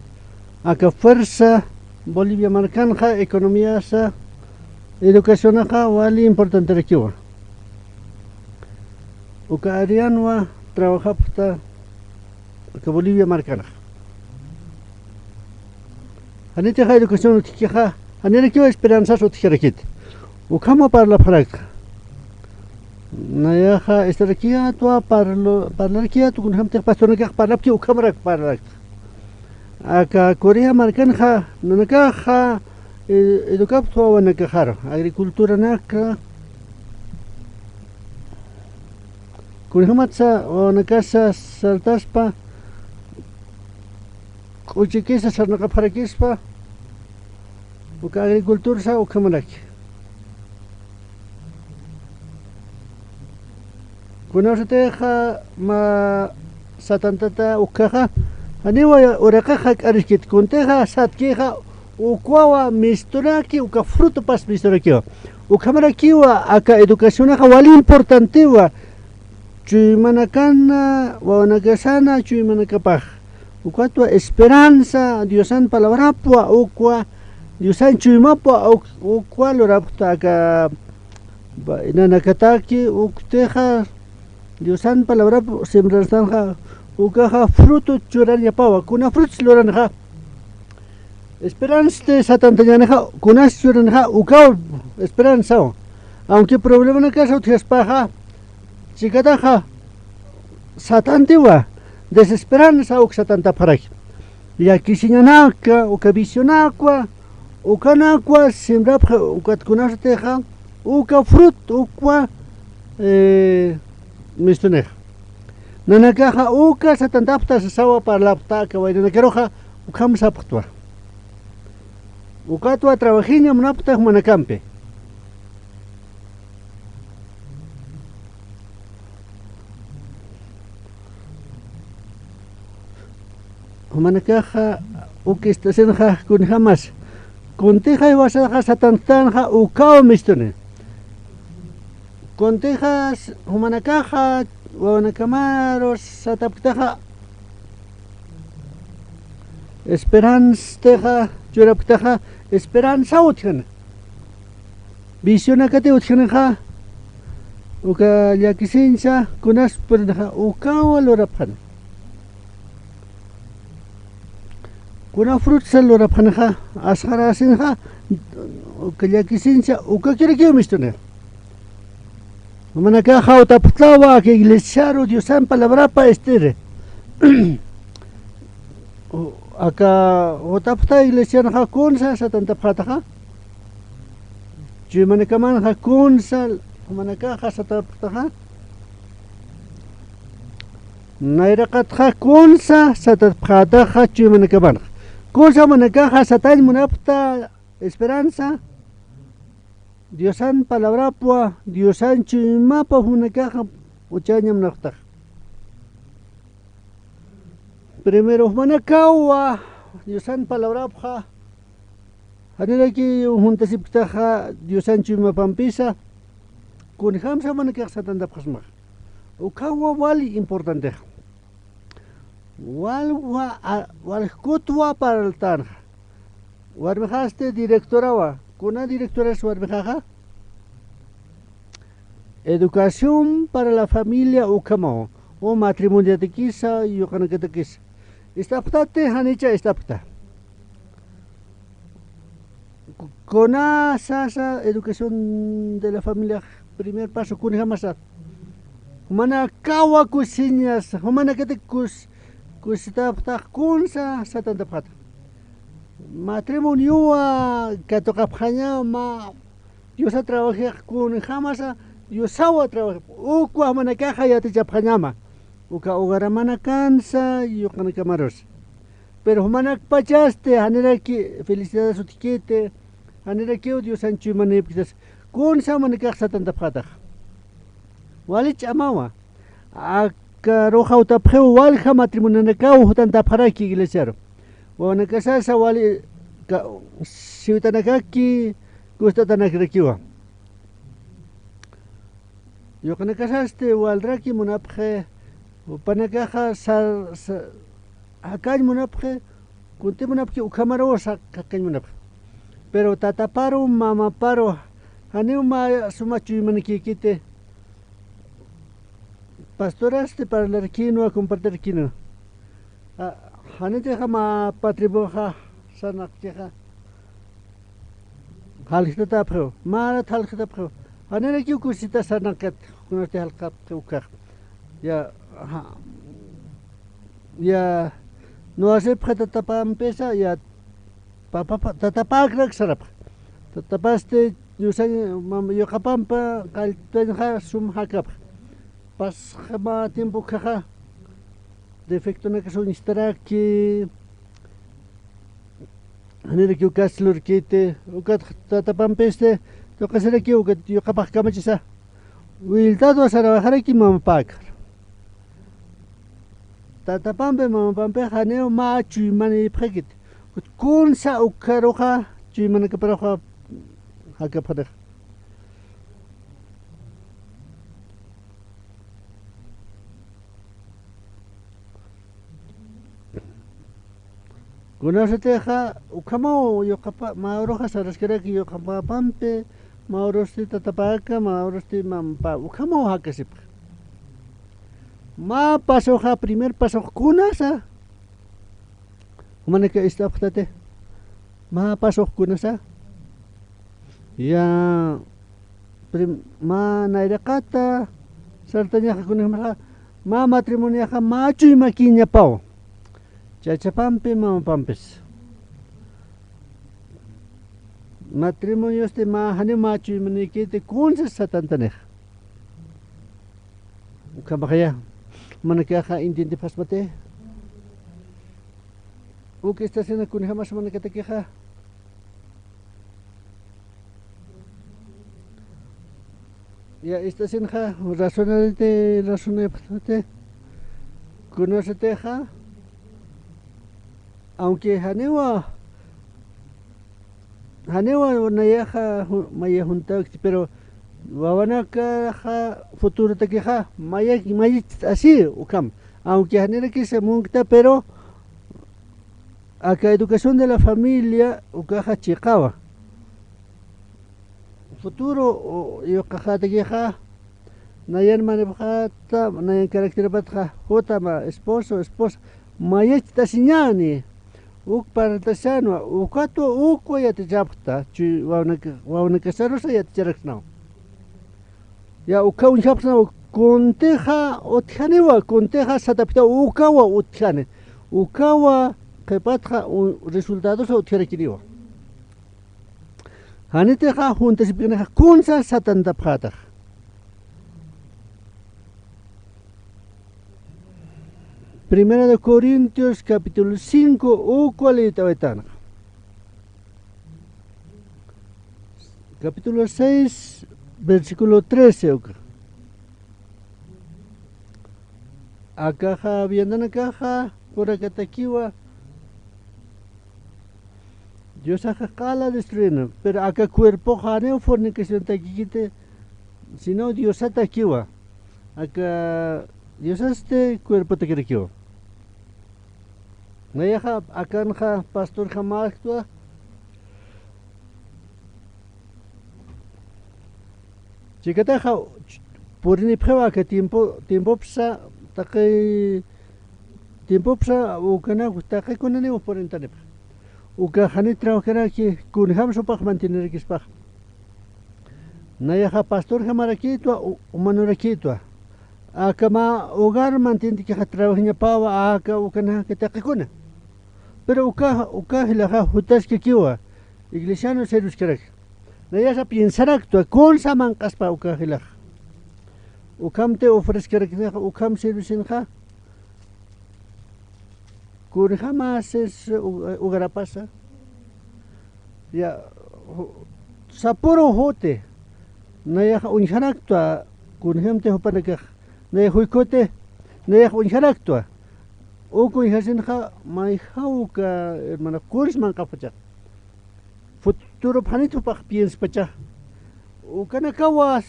Aka fuerza Bolivia markanxa, economiasa, educacionaxa, wali importanterakiwa. Uka áreanwa trabajapxta aka Bolivia markanxa. Janitixa educación utjkixa, janirakiwa esperanzas utjarakit. Ukhama parlapxarakta. Nayaxa estarakiyatwa parlo-, parlarakiyatwa kunjamtix pastornakax parlapki ukhamarak parlarakta. Aka Corea markanxa, nanakaxa, e-, educapxtwa wawanakaxaru, agriculturanaka, kunjamatsa wawanakasa sartaspa, k'uchikisa sarnaqapxarakispa, uka agriculturasa ukhamaraki. Kunasatixa mä satantata ukhaxa, janiwa uraqaxa k'ariskit, kuntixa satkixa, ukwawa mistunaki, uka frutopas misturakiwa. Ukhamarakiwa aka educacionaxa wali importantiwa, chuymanakana, wawanakasana, chuymanakapax. Ukatwa esperanza, Diosan palabrapwa, ukwa, Diosan chuymapwa, uk-, ukwa lurapxta aka, ba-, nanakataki, uktixa, Diosan palabrapwa, sembranzanxa, ukaxa fruto churanipawa, kuna frutos luranxa. Esperanzasti satantañänixa, kunas churanixa, ukaw esperanzaw. Aunque problemanakasa utjaspaxa, chikataxa satantiwa, desesperanza uk satantapxaraki. Llakisiñanaka, uka vicionakwa, ukanakwa, sembrapxa, ukat kunasatixa, uka frut, ukwa, eh, mistunixa. Nanakaxa uka satantapxta sasawa parlapxta aka waynanakaruxa, ukham sapxtwa. Ukatwa trabajiña munapxta jumanakampi. Jumanakaxa uk istasinxa kunjamas. Kuntixa jiwasaxa satantanxa ukaw mistuni. Kuntixa s-, jumanakaxa wawanakamaru satapktaxa, esperanztixa churapktaxa, esperanzaw utjani. Vicionakati utjanixa, uka llakisiñsa kunas purinxa, ukawa lurapxani. Kuna frutsa lurapxanixa, asxarasinxa, uka llakisiñsa, ukakirakiw mistuni. Jumanakax jutapxtawa aka iglesiaru Diosan palabrapa ist'iri. Aka jutapxta iglesianxa kunsa satantapxataxa. Chuymanakamanxa kunsa jumanakaxa satapxtaxa. Nayraqatxa kunsa satapxataxa chuymanakamanxa. Kunsa jumanakaxa satañ munapxta esperanza. Diosan palabrapwa, Diosan chuymapa jumanakaxa uchañam naqtax. Primero jumanakawa, Diosan palabrapxa, janiraki juntasipktaxa Diosan chuymapampisa, kunjamsa jumanakax satantapxasmax. Ukhawa wali importantexa. Walwa, a, walkutwa parltanxa. Warmixasti directorawa. Kuna directoras warmixaxa? Educación para la familia ukhamaw. O matrimoniatakisa, yuqanakatakisa. Ist'apxtati, janicha ist'apxta. Ku-, kuna sasa educación de la familia primer paso kunjamasa. Jumanakawa kusiñas, jumanakati kus-, kusitapxtax kunsa satantapxata. Matrimoniowa katuqapxaña mä Diosa trabajiq kunjamasa Diosawa trabajiq. Ukwa jumanakaxa yatichapxañama. Uka hogaramanakansa yuqanakamarusa. Pero jumanakpachasti, janiraki felicidades utjkiti, janirakiw Diosan chuymanïpkitas. Kunsa jumanakax satantapxatax. Wali ch'amawa. Aka aruxa jutapxiw walja matrimonionakaw jutantapxaraki iglesiaru. Wawanakasasa wali ka-, siwitanakaki, gust'atanakrakiwa. Yuqanakasasti walraki munapxi, jupanakaxa sar-, sa-, jakañ munapxi, kunti munapki ukhamaruw sa-, jakañ munapxi. Pero tataparu, mamaparu, janiw mä suma chuymanikïkiti, pastorasti parlarkïnwa, compartirkïnwa. A, janitixa mä patribuxa sarnaqkixa. Jalktatapxiw, marat jalktatapxiw. Janirakiw kusita sarnaqkat, kunasti jalkapxiw ukax. Ya, ja, ya, nuwasipxa tatapampisa, ya, papa, pa, tatapäkrak sarapxa. Tatapasti, yusañ, mam, yuqapampa, qalltañxa sum jakapxa. Pasxama tiempo ukhaxa, defectonakasa uñstaraki, janirakiw ukas lurkiti, ukat tatapampisti, tuqisirakiw ukat yuqapax kamachisa, wiltadwa sarawaxaraki mamapäkar. Tatapampi mamapampix janiw mä chuymanïpxakiti. Kunsa ukharuxa chuymanakaparuxa jakapxarix. Kunasatixa, ukhamaw yuqapa, mä uruxa saraskaraki yuqapampi, mä urusti tatapäka, mä urusti mamapä, ukhamaw jakasipxa. Mä pasoxa, primer pasox kunasa, jumanaka ist'apxtati, mä pasox kunasa, ya, prim-, mä nayraqata sartañaxa kunjamaxa, mä matrimonioxa mä chuymakiñapaw. Chachapampi mamapampis. Matrimoniosti mä janiw mä chuymanïkiti kunsa satantanix. Ukhamaxaya, jumanakaxa entiendipxasmati. Uk estacionak kunjamas jumanakatakixa. Ya, estacionxa razonariti, razonaripxtati. Kunasatixa, aunque janiwa, janiwa nayaxa ju-, maya juntäkti, pero wawanakaxa futurotakixa maya, mayacht'asi ukham. Aunque janirakisa munkta, pero aka educación de la familia ukaxa chiqawa. Futuro, o, yuqaxatakixa, nayan manipxata, nayan caracterapatxa, jutama esposo, esposa, mayacht'asiñäni, uk parltasanwa, ukatwa, ukwa yatichapxta, chuy wawnaka-, wawnakasarusa yaticharaksnaw. Ya, uka uñjapxsnaw, kuntixa utjaniwa, kuntixa satapkitaw, ukawa utjani. Ukawa qhipatxa u-, resultadosa utjarakiniwa. Janitixa juntasipkinixa kunsa satantapxätax. Primera de Corintios, capítulo cinco, uka liyt'awaytanxa. Capítulo seis, versículo trece, uka. Akaxa, viandanakaxa, purakatakiwa. Diosaxa q'ala destruina, pero aka cuerpoxa janiw fornicaciontakikiti, sino Diosatakiwa. Aka Diosasti cuerpotakirakiwa. Nayaxa akanxa pastorjamäktwa. Chikataxa, ch-, purinipxiwa aka tiempo, tiempopsa, taqi, tiempopsa, ukanak, taqi kunaniw purintanipxi. Uka jani trabajaraki, kunjams jupax mantienirakispax. Nayaxa pastorjamarakitwa, u-, umanurakitwa. Aka mä hogar mantientikixa trabajañapawa, aka ukanaka taqikuna. Pero uka, uka jilaxa jutaskakiwa, iglesianu serviskarak. Nayasa piensaraktwa, kunsa manq'aspa uka jilax. Ukhamti ofrezcarakinaxa, ukham servisinxa. Kunjamäsis u-, hogarapasa. Ya, ju-, sapüru juti. Nayax uñjaraktwa, kunjamti jupanakax. Nayax juykuti, nayax uñjaraktwa. Uk uñjasinxa, mayjaw uka, hermana, kuns manq'apxpacha. Futurop janit jupax pienspacha. Ukanakawa,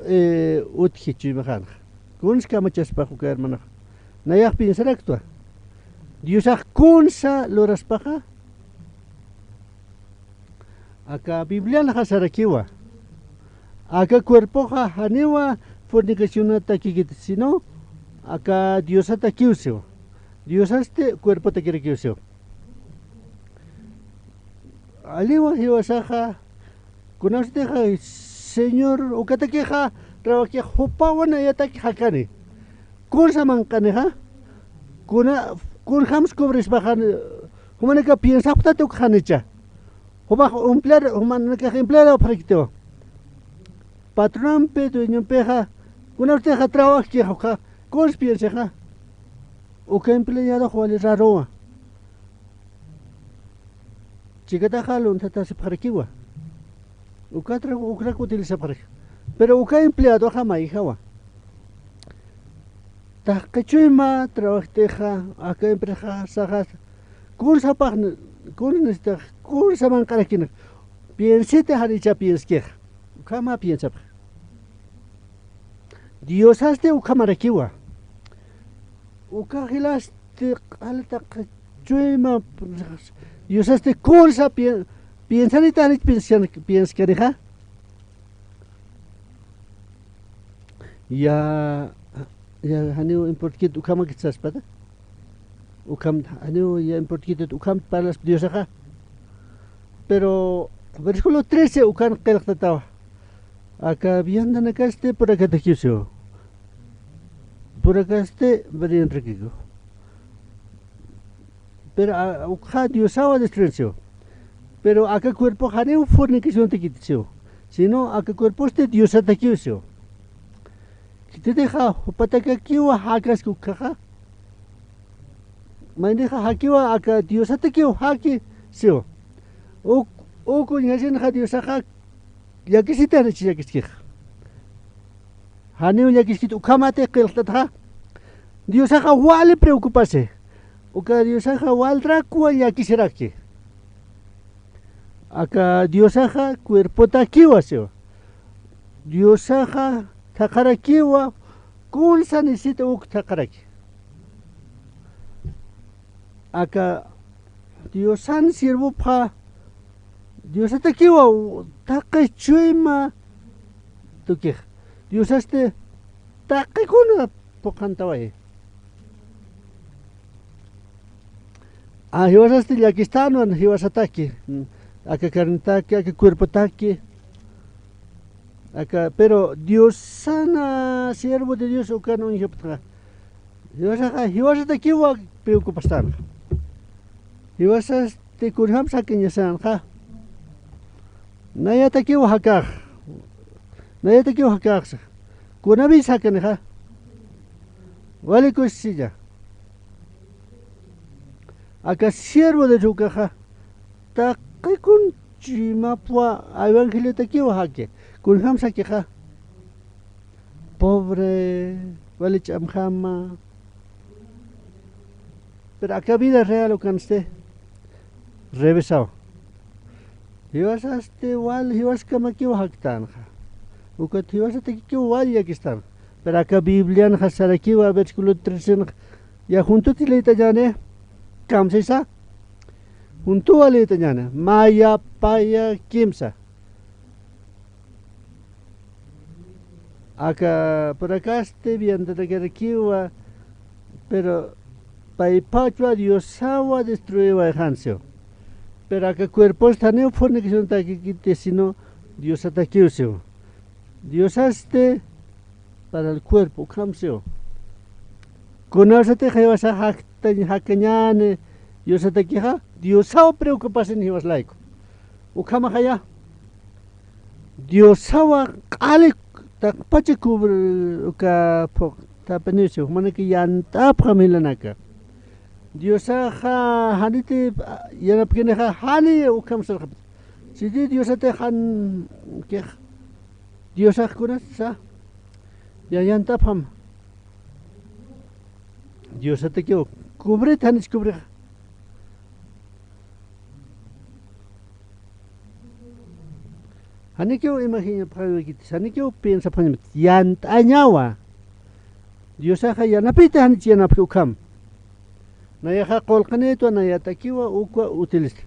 eh, utji chuymaxanxa. Kuns kamachaspax uka hermanax. Nayax piensaraktwa. Diosax kunsa luraspaxa. Aka Biblianxa sarakiwa. Aka cuerpoxa janiwa fornicacionatakikiti, sino aka Diosatakiw siwa. Diosasti cuerpotakirakiw siwa. Aliwa jiwasaxa, kunasatixa, Señor, ukatakixa, trabajkixa jupawan ayataki jakani. Kunsa manq'anixa, kuna, kunjams cubrispaxani, jumanaka piensapxtati uk janicha. Jumax emplear, jumanakax empleado pxarakitiwa. Patronampi, dueñompixa, kunasatixa trabajkixa, uka, kuns piensixa. Uka empleadox wali raruwa. Chikataxa lunthatasipxarakiwa. Ukatra, ukrak utilizapxaraki. Pero uka empleadoxa mayjawa. Taqi chuyma trabajtixa, aka empresaxa, kunsapax, kuns necesitax, kunsa manq'arakinak. Piensiti janicha pienskixa. Ukhama piensapxa. Diosasti ukhamarakiwa. Uka jilas Taqi q'ala taqi chuyma, Diosasti kunsa pi-, piensarita janich pienskan-, pienskanixa. Ya, ya, janiw importkit ukhamakit saspata. Ukham, janiw ya importkit ukham parlaspa Diosaxa. Pero versículo trece ukan qillqtatawa. Aka viandanakasti purakatakiw siw. Purakasti valientrakiku. Pero, a, ukxa Diosawa destruyen siw. Pero aka cuerpo janiw fornicaciontakit siw. Sino aka cuerposti Diosatakiw siw. Khititixa jupatakakiwa jakaski ukhaxa. Maynixa jakiwa aka Diosatakiw jaki siw. Uk, uk uñjasinxa Diosaxa llakisiti janich llakiskixa. Janiw llakiskit ukhamati qillqt'atxa. Diosaxa wali preocupasi. Uka Diosaxa waltrakwa llakisiraki. Aka Diosaxa cuerpotakiwa siwa. Diosaxa thaqharakiwa kunsa necesita uk thaqharaki. Aka Diosan siervopxa, Diosatakiwa taqi chuyma tukix. Diosasti taqikuna phuqhantaway. A, jiwasasti llakistänwan jiwasataki. Aka carnetaki, aka cuerpotaki. Aka, pero Diosana, siervo de Dios ukan uñjapxta. Jiwasaxa, jiwasatakiwa preocupastanxa. Jiwasasti kunjam sakiñasanxa. Nayatakiwa jakax. Nayatakiwa jakax. Kunawis jakanixa. Wali kusisiña. Aka siervo de Dios ukaxa, taqi kun chimapwa evangeliotakiwa jaki. Kunjam sakixa. Pobre, wali ch'amjama. Pero aka vida real ukansti revisaw. Jiwasasti wal, jiwaskamakiwa jaktanxa. Ukat jiwasatakikiwa wal llakistanxa. Pero aka Biblianxa sarakiwa, versículo trece, ya juntuti liytañäni, kamsisa, juntuwa liytañäni, maya, paya, kimsa. Aka, por acá este, viandanakarakiwa, pero paypachwa Diosawa destruiwayxansiw. Pero aka cuerposti janiw fornicaciontakiti, sino Diosatakiw siw. Diosasti para el cuerpo, ukham siw. Kunawsatix jiwasa jaktañ-, jakañäni Diosatakixa, Diosaw preocupasin jiwas layku. Ukhamaxaya, Diosawa q'ali taqpacha cubr-, uka phuq-, tapiniw siw, jumanaki yant'apxam jilanaka. Diosaxa janiti, a, yanapkinixa jani ukham sarxapxi. Siti Diosati jan, kix, Diosax kunasa, ya yant'apxam. Diosatakiw, cubrit janich cubrixa. Janikiw imaginapxañawikitis, janikiw piensapxañawikitis, yant'añawa. Diosaxa yanapiti janich yanapki ukham. Nayaxa qullqinitwa, nayatakiwa ukwa utilista.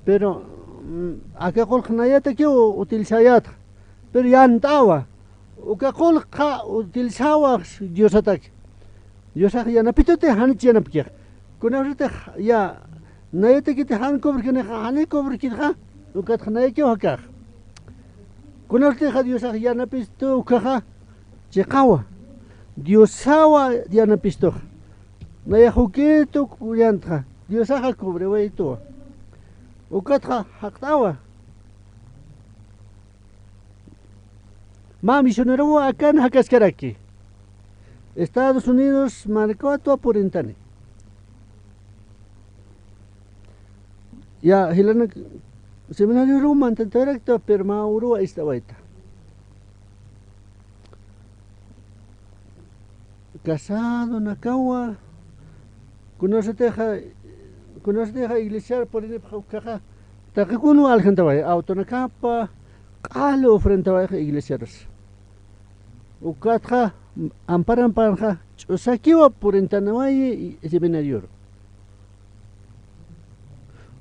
Pero, mm, aka qullq nayatakiw utilizayätxa. Pero yant'awa. Uka qullqxa utilizawa Diosataki. Diosax yanapituti janich yanapkixa. Kunasatix ya, nayatakiti jan cubrkinixa, jani cubrkinixa, ukatxa nayakiw jakax. Kunasatixa Diosax yanapistu ukaxa, chiqawa. Diosawa yanapistuxa. Nayax ukitu yantxa. Diosaxa cubrewaytuwa. Ukatxa jaqt'awa. Mä misionerowa akan jakaskaraki. Estados Unidos markawatwa purintani. Ya, jilanak seminarioruw mantantawayrakta, pero mä uruwa ist'awayta. Casadonakawa, kunasatixa, kunasatixa iglesiar purinipxa ukaxa, taqi kunwa aljantaway, autonakapa, q'al ofrendawayxa iglesiarus. Ukatxa, ampar amparxa, ch'usakiwa purintanaway seminarioru.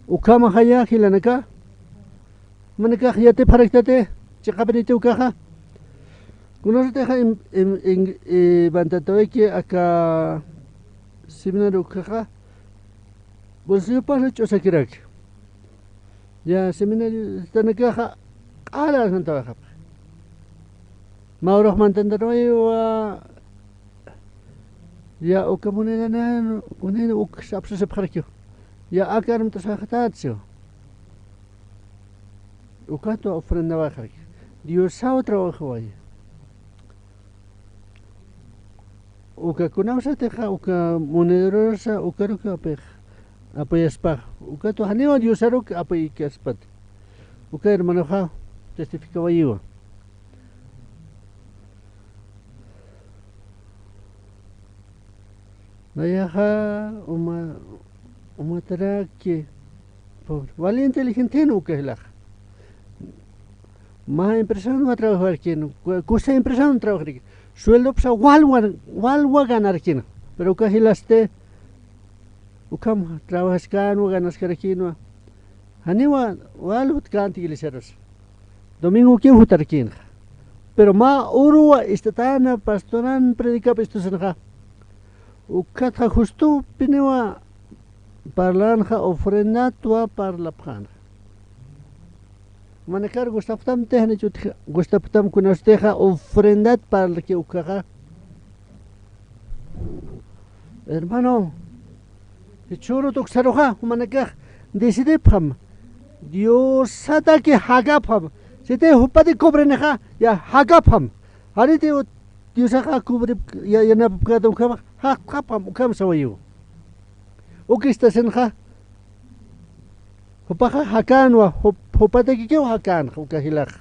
Ukhamaxaya jilanaka, manakax yatipxaraktati, chiqapiniti ukaxa. Kunasatixa im-, im-, im-, eh, mantatawayki aka seminario ukaxa, bolsillopaxa ch'usakiraki. Ya seminariostanakaxa q'ala aljantawayxapxi. Mä urux mantantanawaywa, ya uka munanan, munanan uk sapsasipxarakiw. Ya aka armt'asaxatätsiw. Ukatwa ofrendawayxaraki. Diosaw trabajaway. Uka kunawsatixa, uka monederosa, ukarukapix apoyaspax. Ukatwa janiwa Diosaruk apoykaspati. Uka hermanoxa testificawayiwa. Nayaxa uma, umataraki, pobre. Wali inteligentenu uka jilax. Mä empresanwa trabajarkinu, ku-, kusa empresanwa trabajarkinu. Sueldopsa walwa, walwa ganarkinu. Pero uka jilasti, ukham trabajaskänwa, ganaskarakinwa. Janiwa wal jutkänti iglesiarus. Domingokiw jutarkinxa. Pero mä uruwa ist'atäna pastoran predicap istusinxa. Ukatxa justupiniwa parlanxa, ofrendatwa parlapxänxa. Jumanakar gustapxtamti, janichutix gustapxtam kunasutixa ofrendat parlaki ukaxa. Hermano, jichhürut uksaruxa, jumanakax decidipxam. Diosataki jakapxam. Siti jupati cubrinixa, ya jakapxam. Janiti Diosaxa cubrip, ya, yanapapkäta ukhamax, jakapxam, ukham sawayiw. Uk istasinxa, jupaxa jakänwa, jup-, jupatakikiw jakänxa, uka jilax.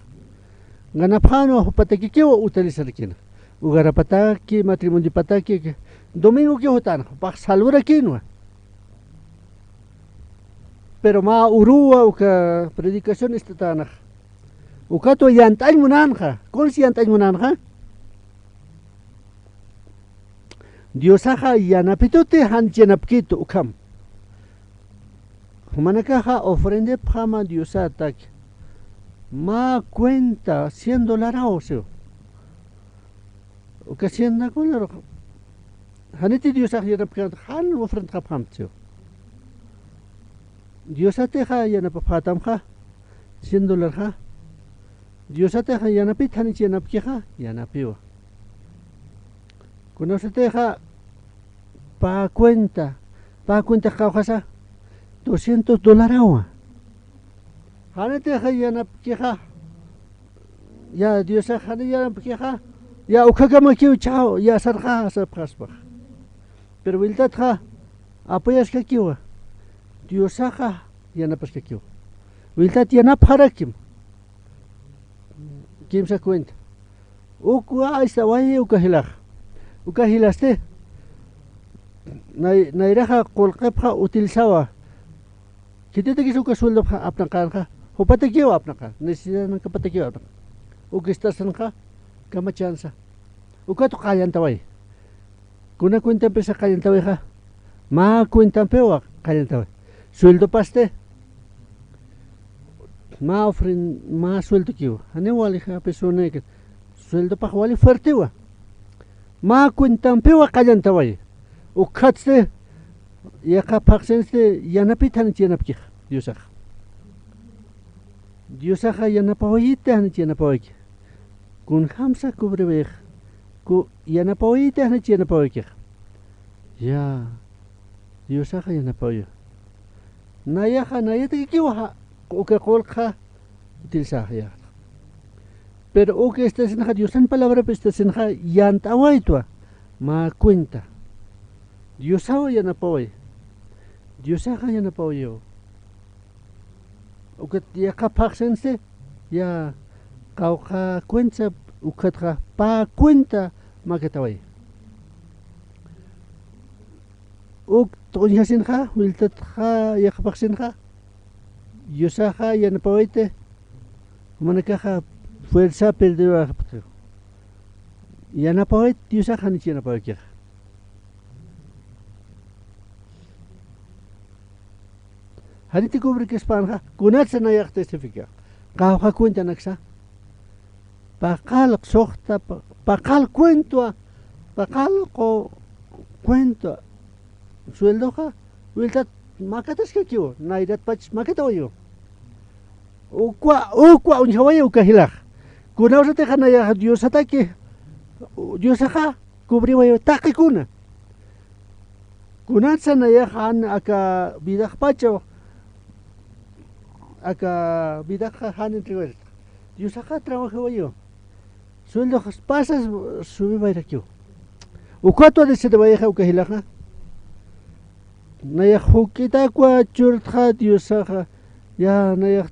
Ganapxänwa jupatakikiw utilizarkina. Ugarapataki, matrimoniopataki, domingokiw jutänxa, jupax salvorakinwa. Pero mä uruwa uka predicación istatänxa. Ukatwa yant'añ munänxa. Kunsi yant'añ munänxa? Diosaxa yanapituti, janich yanapkitu ukham. Jumanakaxa ofrendipxama Diosataki. Mä cuenta cien dolaraw siw. Uka cien dolaraw. Janiti Diosax yanapkänti, jan ofrendxapxamti siw. Diosatixa yanapapxätamxa, cien dolarxa. Diosatixa yanapit, janich yanapkixa, yanapiwa. Kunasatixa pä cuenta, pä cuentax qawqhasa doscientos dolarawa. Janitixa yanapkixa, ya Diosax jani yanapkixa, ya ukhakamakiw chhaw, ya sarxä sapxaspax. Pero wiltatxa apoyaskakiwa, Diosaxa yanapaskakiwa. Wiltat yanapxarakim. Kimsa cuenta. Ukwa istawayi uka jilax. Uka jilasti. Nay-, nayraxa qullqipxa utilizawa. Khititakis uka sueldopxa apnaqänxa. Jupatakiw apnaqä. Necesidadnankapatakiw apnaqä. Uk istasinxa kamachansa. Ukat qallantaway. Kuna cuentampisa qallantawayxa, mä cuentampiwa qallantaway. Sueldopasti, mä ofren-, mä sueldokiwa. Janiw wali japisunaykit. Sueldopax wali fuertiwa. Mä cuentampiwa qallantaway. Ukhatsti, yaqha phaxsinsti yanapit, janich yanapkix Diosax. Diosaxa yanapawayiti, janich yanapawayki. Kunjamsa cubriwayix. Ku-, yanapawayiti, janich yanapawaykix. Ya, Diosaxa yanapawayu. Nayaxa, nayatakikiwa ja-, uka qullqxa utilizaxa ya. Pero uka istasinxa, Diosan palabrap istasinxa, yant'awaytwa, mä cuenta. Diosawa yanapaway. Diosaxa yanapawayu. Ukat yaqha phaxsinsti, ya qawqha cuenta, ukatxa pä cuenta makataway. Uk t'uñjasinxa, wiltatxa, yaqha phaxsinxa, Diosaxa yanapawayiti, jumanakaxa fuerza perdiwayxapxi. Yanapawayit Diosaxa, janich yanapawaykixa. Janiti cubrikispanxa, kunatsa nayax testifica. Qawqha cuentanaksa. Paqal suxta, pa-, paqal cuentwa, paqal qu-, cuentwa. Sueldoxa, wiltat makataskakiw, nayratpach makatawayu. Ukwa, ukwa uñjawayi uka jilax. Kunawsatixa nayax Diosataki, Diosaxa, cubriwayu taqikuna. Kunatsa nayax jan aka vidaxpacha, aka vidaxa jan entregawayrta. Diosaxa trabajawayu. Sueldox pasas subiwayrakiw. Ukatwa decidiwayixa uka jilaxa. Nayax juk'itakwa churtxa Diosaxa. Ya nayax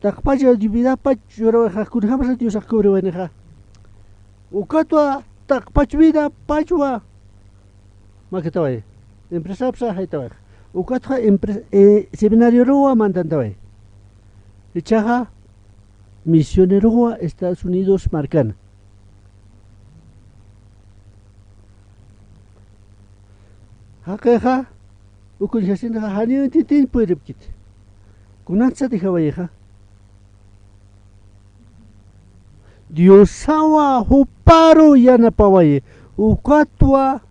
taqpacha, vidapacha churawayixa, kunjamsa Diosax cubriwaynixa. Ukatwa taqpach vidapachwa makataway. Empresapsa jaytaway. Ukatxa empre-, eh, seminarioruwa mandantaway. Jichhaxa misionerowa Estados Unidos markana. Jaqixa, uk uñjasinxa, janiw intintïñ puyripkiti. Kunatsa dijawayixa. Diosawa juparu yanapawayi. Ukatwa,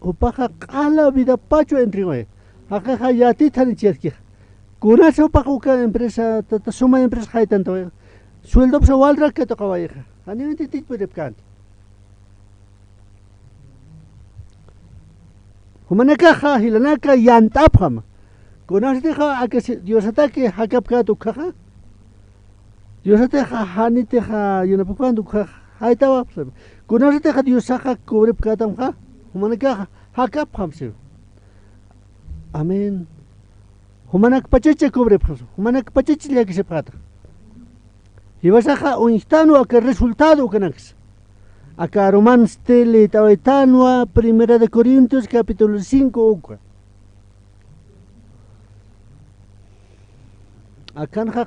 jupaxa q'ala vidapachwa entregawayi. Jaqixa yatithan ichirkixa. Kunas jupax uka empresa, tata suma empresa jaytantawayxa. Sueldopsa walrak katuqawayxa. Janiw intintix puripkänti. Jumanakaxa jilanaka yant'apxam. Kunasatixa aka si-, Diosataki jakapkät ukhaxa. Diosatixa janitixa yunapakpänti ukhaxa jaytawapxam. Kunasatixa Diosaxa cubripkätamxa. Jumanakaxa jakapxam siw. Amén. Jumanakpachacha cubripxam. Jumanakpachacha llakisipxäta. Jiwasaxa uñjtanwa aka resultado ukanaksa. Aka arumansti liyt'awaytanwa Primera de Corintios capítulo cinco uka. Akanxa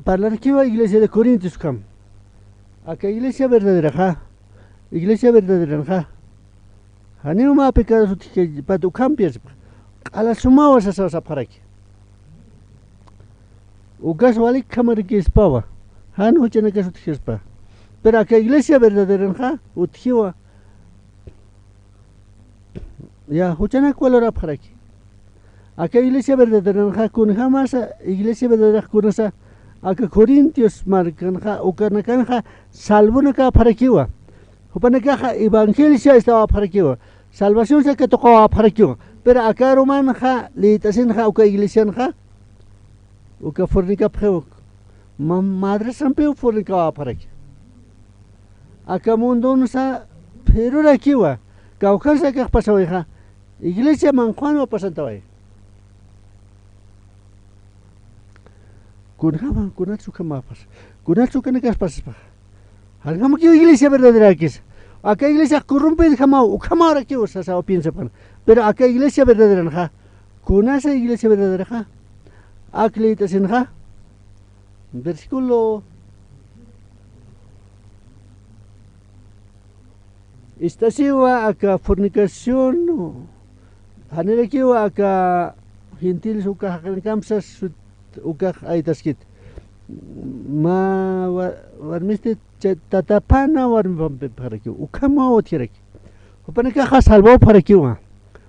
parlarakiwa iglesia de Corintios ukham. Aka iglesia verdaderaxa, iglesia verdaderanxa. Janiw mä pecados utjkipata ukhampi yasipxa. Q'ala sumawa sasaw sapxaraki. Ukas walik kamarakispawa. Jan juchanakas utjkispa. Pero aka iglesia verdaderanxa utjiwa. Ya, juchanak valorapxaraki. Aka iglesia verdaderanxa kunjamasa, iglesia verdaderax kunasa, aka Corintios markanxa, ukanakanxa salvonakäpxarakiwa. Jupanakaxa evangeliosa istawapxarakiwa. Salvacionsa katuqawapxarakiwa. Pero aka arumanxa, liyt'asinxa, uka iglesianxa, uka fornicapxiw. Ma-, madresampiw fornicawapxaraki. Aka mundonsa phirurakiwa, kawkhansa akax pasawayxa, iglesia manqhanwa pasantaway. Kunjama, kunatsa ukhamapas, kunatsa ukanakaspaspa. Janjamakiw iglesia verdaderakis. Aka iglesia corrompidjamaw, ukhamawrakiw sasaw piensapxan. Pero aka iglesia verdaderanxa, kunasa iglesia verdaderaxa, ak liyt'asinxa, versículo, istasiwa aka fornicación, janirakiwa aka gentiles uka jaqinakamsa sut ukax aytaskit. Mä wa-, warmisti chay tatapana warmipampipxarakiwa. Ukhamaw utjaraki. Jupanakaxa salvawapxarakiwa.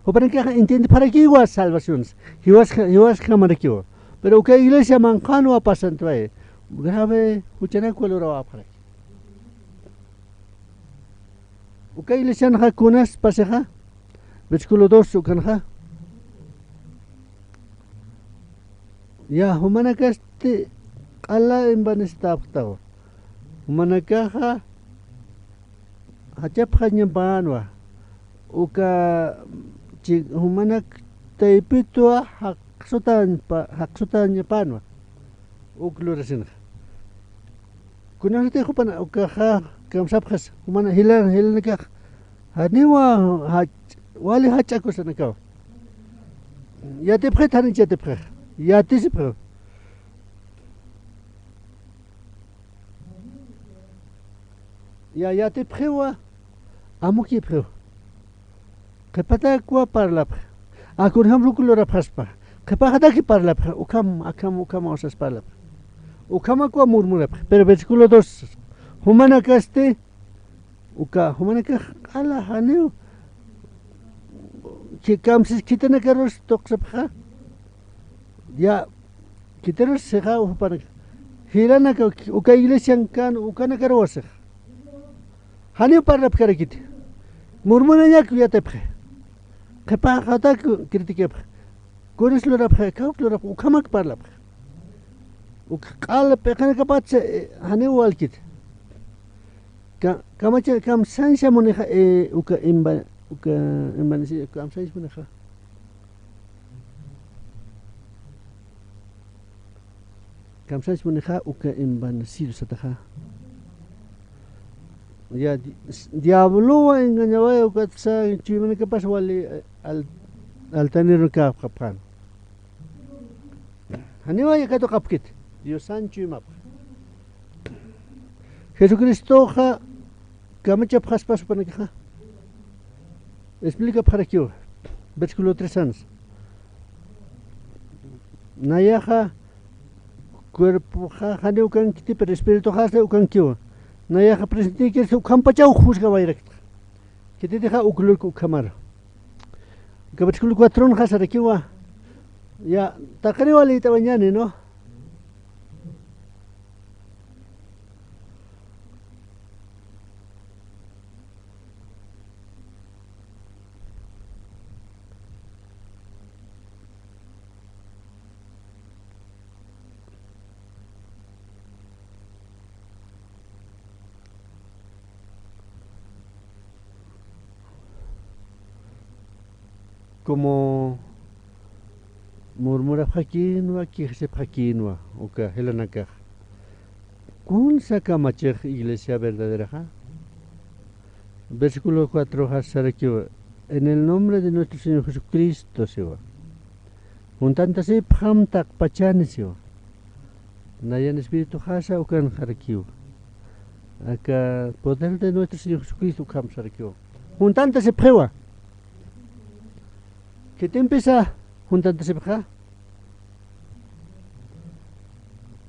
Jupanakaxa entiendepxarakiwa salvaciones. Jiwas, jiwasjamarakiwa. Pero uka iglesia manqhanwa pasantaway. Grave juchanak valorawapxaraki. Uka iglesianxa kunas pasixa. Versículo dos ukanxa. Ya, jumanakasti q'ala envanecitapxtawa. Jumanakaxa jachapxañapänwa. Uka chi-, jumanak taypitwa jaqsutañpa-, jaqsutañapänwa. Uk lurasinxa. Kunasatix jupana ukaxa kamsapxas, jumana jila-, jilanakax. Janiwa jach-, wali jach'akusanakaw. Yatipxit, janich yatipxix. Yatisipxiw. Ya, yatipxiwa. Amukipxiw. Qhipatakwa parlapxi. Akunjam ruk lurapxaspa. Qhipaxataki parlapxi. Ukham, akham, ukham awsas parlapxi. Ukhamakwa murmurapxi. Pero versículo dos. Jumanakasti, uka, jumanakax q'ala janiw. Ki-, kamsis khitinakarus tuqsipxa. Ya, khitirus sixa jupanaka. Jilanaka, uka iglesian kan, ukanakaruwa sixa. Janiw parlapkarakiti. Murmurañak yatipxi. Qhipaxatak criticapxi. Kunis lurapxi, kawk lurapxi, ukhamak parlapxi. Uk q'al p'iqinakapatsa, eh, janiw walkiti. Ka-, kamacha, kamsañsa munixa, eh, uka imba-, uka imbanisi, kamsañsa munixa. Kamsañsa munixa uka envanecido sataxa. Ya, di-, s-, diablowa engañaway ukatsa chuymanakapas wali, eh, al-, altaneronkapxapxan. Janiwa katuqapkit, Diosan chuymapxa. Jesucristoxa kamachapxaspas jupanakaxa. Explicapxarakiwa. Versículo tres ans. Nayaxa cuerpoxa janiw ukankiti, pero espirituxasa ukankiwa. Nayaxa presentïkirsa ukhampachaw juzgawayrakta. Khititixa uk lurk ukhamaru. Uka versículo cuatro nxa sarakiwa. Ya, taqiniwa lït'awañäni, ¿no? Como murmurapxakïnwa, quejasipxakïnwa uka jilanakax. Kunsa kamachix iglesia verdaderaxa? Versículo cuatro sarakiwa, en el nombre de nuestro Señor Jesucristo, siwa. Juntantasipxam taqpachani, siwa. Nayan espirituxasa ukan sarakiwa. Aka poder de nuestro Señor Jesucristo ukham sarakiwa. Juntantasipxiwa. Khitimpisa juntantasipxa.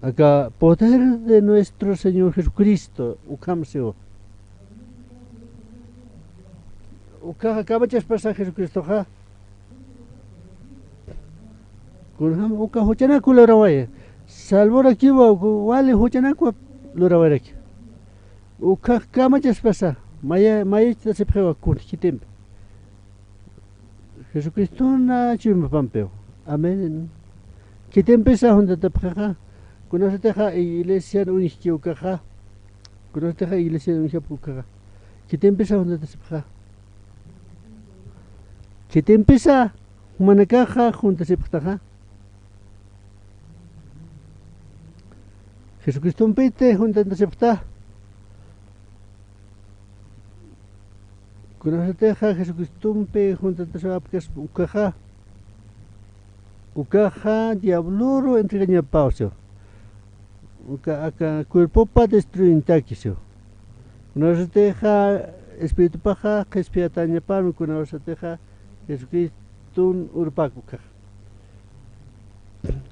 Aka poder de nuestro Señor Jesucristo ukham siwa. Uka kamachaspasa Jesucristoxa. Kunjam uka juchanakwa lurawaya. Salvorakiwa, uka wali juchanakwa lurawayaraki. Uka kamachaspasa, maya, mayachtasipxiwa kun khitimpi. Jesucristona chuymapampiw. Amén. Khitimpisa juntatapxixa, kunasatixa iglesian uñjki ukaxa, kunasatixa iglesian uñjapki ukaxa. Khitimpisa juntatasipxixa. Khitimpisa jumanakaxa juntasipxtaxa. Jesucristompiti juntantasipxta. Kunasatixa Jesucristompi juntantasipxta ukaxa. Ukaxa diabloru entregañapaw siw. Uka aka cuerpopa destruyintaki siw. Kunasatixa espiritupaxa qhispiyatañapam, kunasatixa Jesucriston urpak ukaxa.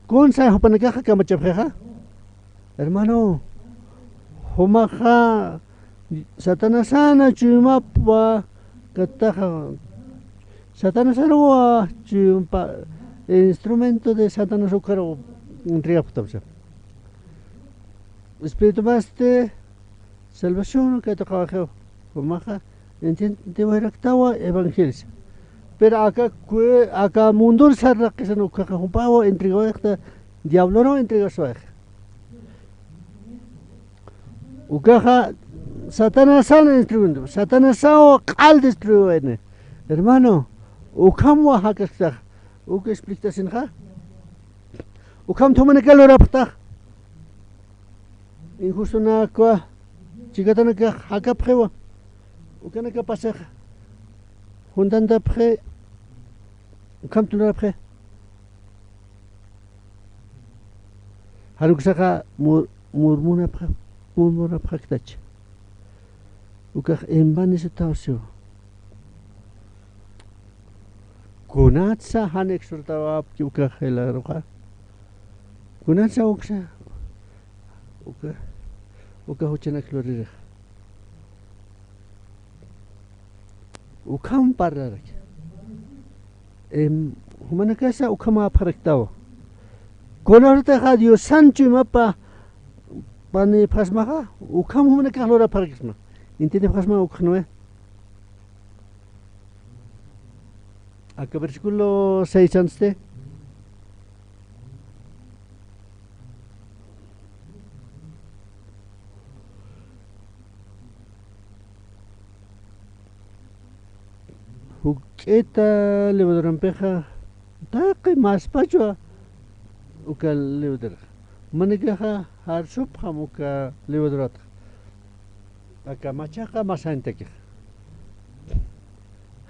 Kunsa jupanakaxa kamachapxixa. Hermano, jumaxa Satanasana chuymapa kataxa. Satanasaruwa chuymapa instrumento de Satanás ukaru entregapxtamsa. Espiritumasti salvación katuqawaxiw, jumaxa entiendiwayraktawa evangelio. Pero aka kue-, aka mundor sarraqisan ukaxa jupawa entregawayxta, diabloraw entregasiwayxi. Ukaxa Satanasan instrumento, Satanasaw q'al destruiwayni. Hermano, ukhamwa jakasktax, uk explicasinxa. Ukham jumanaka lurapxtax. Injustonakwa, chikatanakax jakapxiwa. Ukanaka pasixa. Juntantapxi. Ukham tunarapxi. Jan uksaxa mur-, murmunapxa, murmunapxaktach. Ukax envanesitaw siw. Kunatsa jan exhortawapki ukax jilaruxa. Kunatsa uksa, uka, uka juchanak luririxa. Ukham parlaraki. Em, jumanakasa ukhamäpxaraktawa. Kunasatixa Diosan chuymapa panipxasmaxa, ukham jumanakax lurapxarakisma. Entiendipxasma ukxnuwi. Aka versículo seis anste. Juk'ita levadurampixa taqi maspachwa uka levaduraxa. Manakaxa jarsupxam uka levadurataxa. Aka machaqa masañtakixa.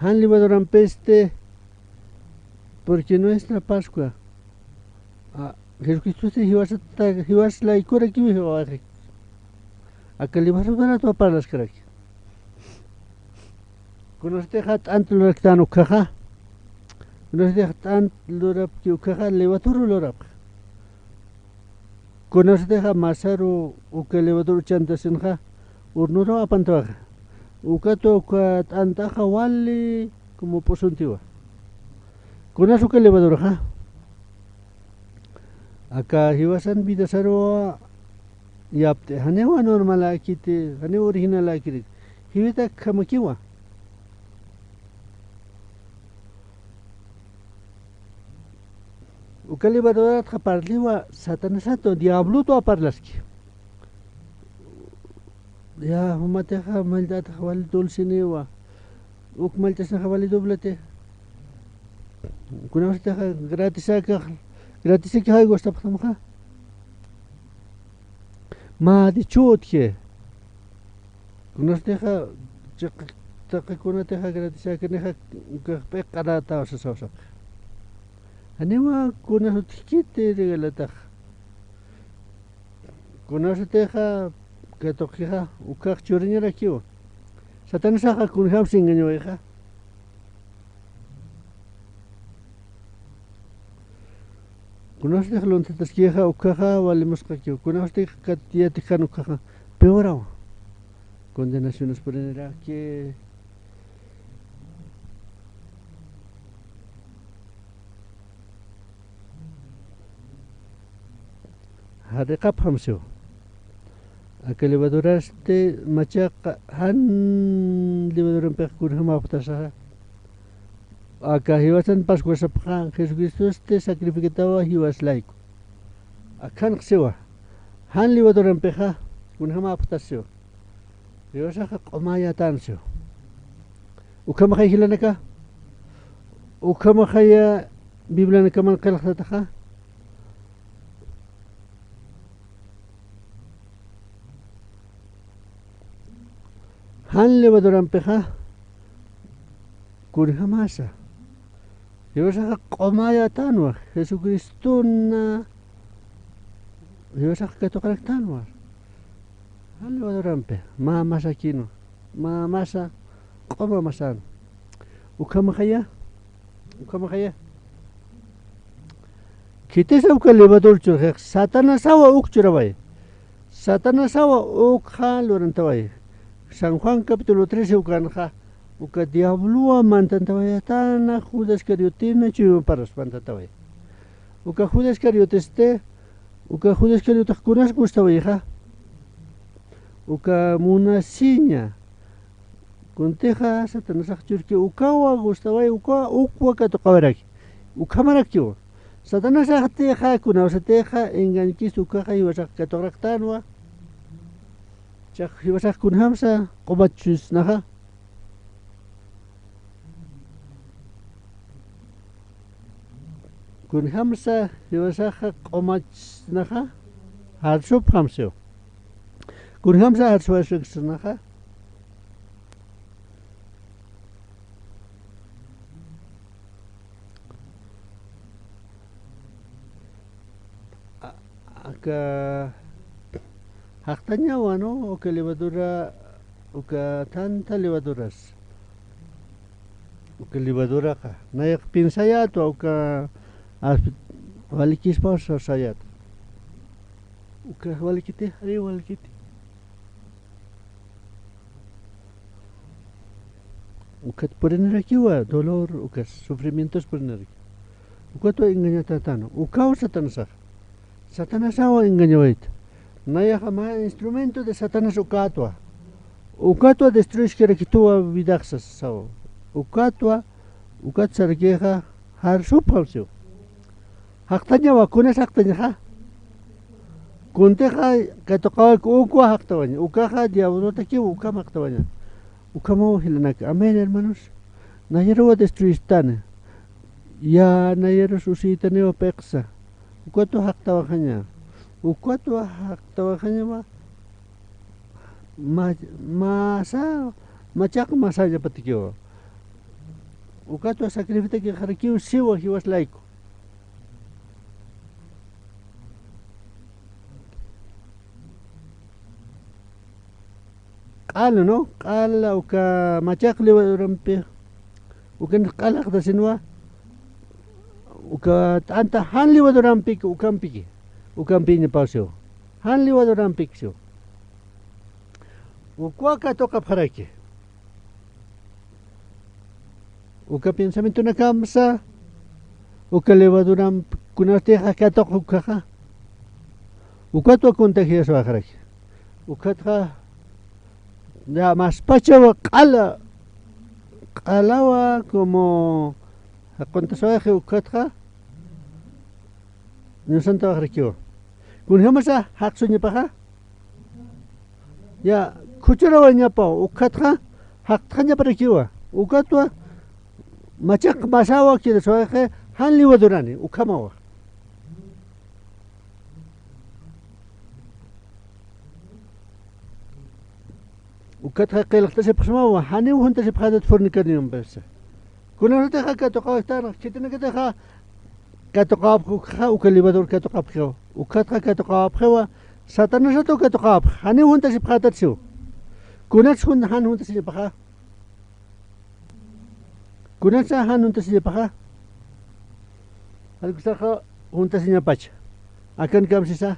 Jan levadurampisti, porque nuestra Pascua, a, Jesucristosti jiwasata, jiwas laykurakiw jiwawaxi. Aka levaduratwa parlaskaraki. Kunasatixa t'ant luraktan ukkhaxa. Kunasatixa t'ant lurapki ukkhaxa, levadura lurapxi. Kunasatixa masaru uka levadura uchantasinxa, hornoru apantawaxa. Ukatwa uka t'antaxa wali como p'usuntiwa. Kunas uka levaduraxa. Aka jiwasan vidasaruwa yapt'i, janiwa normaläkiti, janiwa originalakiriti. Jiwitak jamakiwa. Uka levaduratxa parlïwa Satanasatwa, diablotwa parlaski. Ya, jumatixa mallt'ataxa wali dulceniwa. Uk mallt'asnaxa wali doblete. Kunasatixa gratisakax, gratisakixay gustapxtamxa. Mä dichutki. Kunasatixa chiq-, taqi kunatixa gratisakanixa ukax p'iq'arataw sasawsapxi. Janiwa kunas utjkiti regalatax. Kunasatixa katuqixa ukax churiñarakiwa. Satanasaxa kunjamsa engañawayxa. Kunasatix lunthataskixa ukaxa wali musqakiwa. Kunasatix kat yatikan ukaxa peorawa. Condenaciones puriniraki. Jariqapxam siw. Aka levadurasti machaqa jan levadurampixa kunjäm apxtasaxa. Aka jiwasan Pascuasapxa Jesucristosti sacrificatawa jiwas layku. Akhanx siwa. Jan levadurampixa kunjäm apxtas siwa. Jiwasaxa q'umäyätän siwa. Ukhamaxay jilanaka. Ukhamaxaya Biblianakaman qillqtataxa. Jan levadurampixa kunjämasa. Jiwasaxa q'umäyätänwa, Jesucristona jiwasaxa katuqaraktänwa. Jan levadurampi, mä masakinwa, mä masa q'uma masan. Ukhamaxaya, ukhamaxaya. Khitisa uka levadur churxix, Satanasawa uk churaway. Satanasawa ukxa lurantaway. San Juan capítulo trece ukanxa, uka diablowa mantantawayatana Judas Iscariotina chuymaparas mantantaway. Uka Judas Iscariotesti, uka Judas Iscariotex kunas gustawayxa. Uka munasiña. Kuntixa Satanasax churki ukawa gustaway, ukawa ukwa katuqawaraki. Ukhamarakiwa. Satanasaxtixa, kunawsatixa, engañkis ukaxa jiwasax katuqaraktänwa. Chax jiwasax kunjamsa q'umachusnaxa. Kunjamsa jiwasaxa q'umachsnaxa, jarsupxam siw. Kunjamsa jarsuwasnaxa. A-, aka jaqtañawa, ¿no? Uka levadura, uka tanta levaduras. Uka levaduraxa. Nayax piensayätwa, uka aspi-, walikispaw sasayäta. Uka walikiti, ari walikiti. Ukat purinirakiwa, dolor, ukas sufrimientos purinirakiwa. Ukatwa engañatätänwa. Ukaw Satanasax. Satanasawa engañawayta. Nayaxa mä instrumento de Satanás ukatwa. Ukatwa destruiskarakituwa vidax sasaw. Ukatwa, ukat sarakixa jarsupxam siw. Jaqtañawa, kunas jaqtañaxa. Kuntixa katuqawaki ukwa jaqtawaña. Ukaxa diablotakiw ukham jaqtawaña. Ukhamaw jilanaka. Amén, hermanos. Nayaruwa destruistani. Ya nayarus usïtaniwa p'iqsa. Ukatwa jaqtawaxaña. Ukatwa jaqtawaxañawa. Ma-, masa, machaq masañapatakiwa. Ukatwa sacrificatakixarakiw siwa jiwas layku. Q'ala, ¿no? Q'ala uka machaq levadurampi. Ukan q'ala jaqtasinwa. Uka t'anta jan levadurampiki, ukampiki. Ukampiñapaw siw. Jan levadurampiki siw. Ukwa katuqapxaraki. Uka pensamientonakamsa, uka levaduram kunatixa katuq ukaxa, Ukatwa contagiaswaxaraki. Ukatxa, ya, maspachawa q'ala, q'alawa como jaquntaswaxi ukatxa, ñusantawaxarakiwa. Kunjamasa jaqsuñapaxa, ya, khuchurawañapaw, ukatxa jaqt'añaparakiwa. Ukatwa machaq masawa quedaswaxi, jan levadurani, ukhamawa. Ukatxa qillqtasipxsmawa, janiw juntasipxätat fornicariompisa. Kunasatixa katuqawaytan, khitinakatixa katuqawapxi ukxa, uka levadura katuqapxiwa. Ukatxa katuqawapxiwa, Satanasat katuqawapxi, janiw juntasipxätat siw. Kunats jun-, jan juntasiñapaxa. Kunatsa jan juntasiñapaxa. Jan uksaxa juntasiñapacha. Akan kamsisa.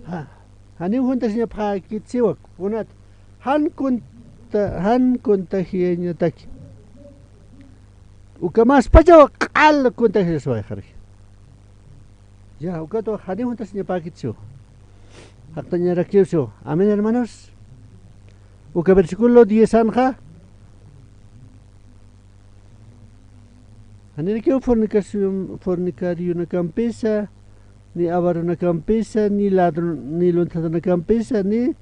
Ja, janiw juntasiñapaxäkit siwa. Kunat. Jan kunta, jan contagiañataki. Uka maspachawa q'al contagiaswaxaraki. Ya, ukatwa janiw juntasiñapäkit siw. Jaqtañarakiw siw. Amén, hermanos. Uka versículo diez anxa. Janirakiw fornicación, fornicarionakampisa, ni avarunakampisa, ni ladron, ni lunthatanakampisa, ni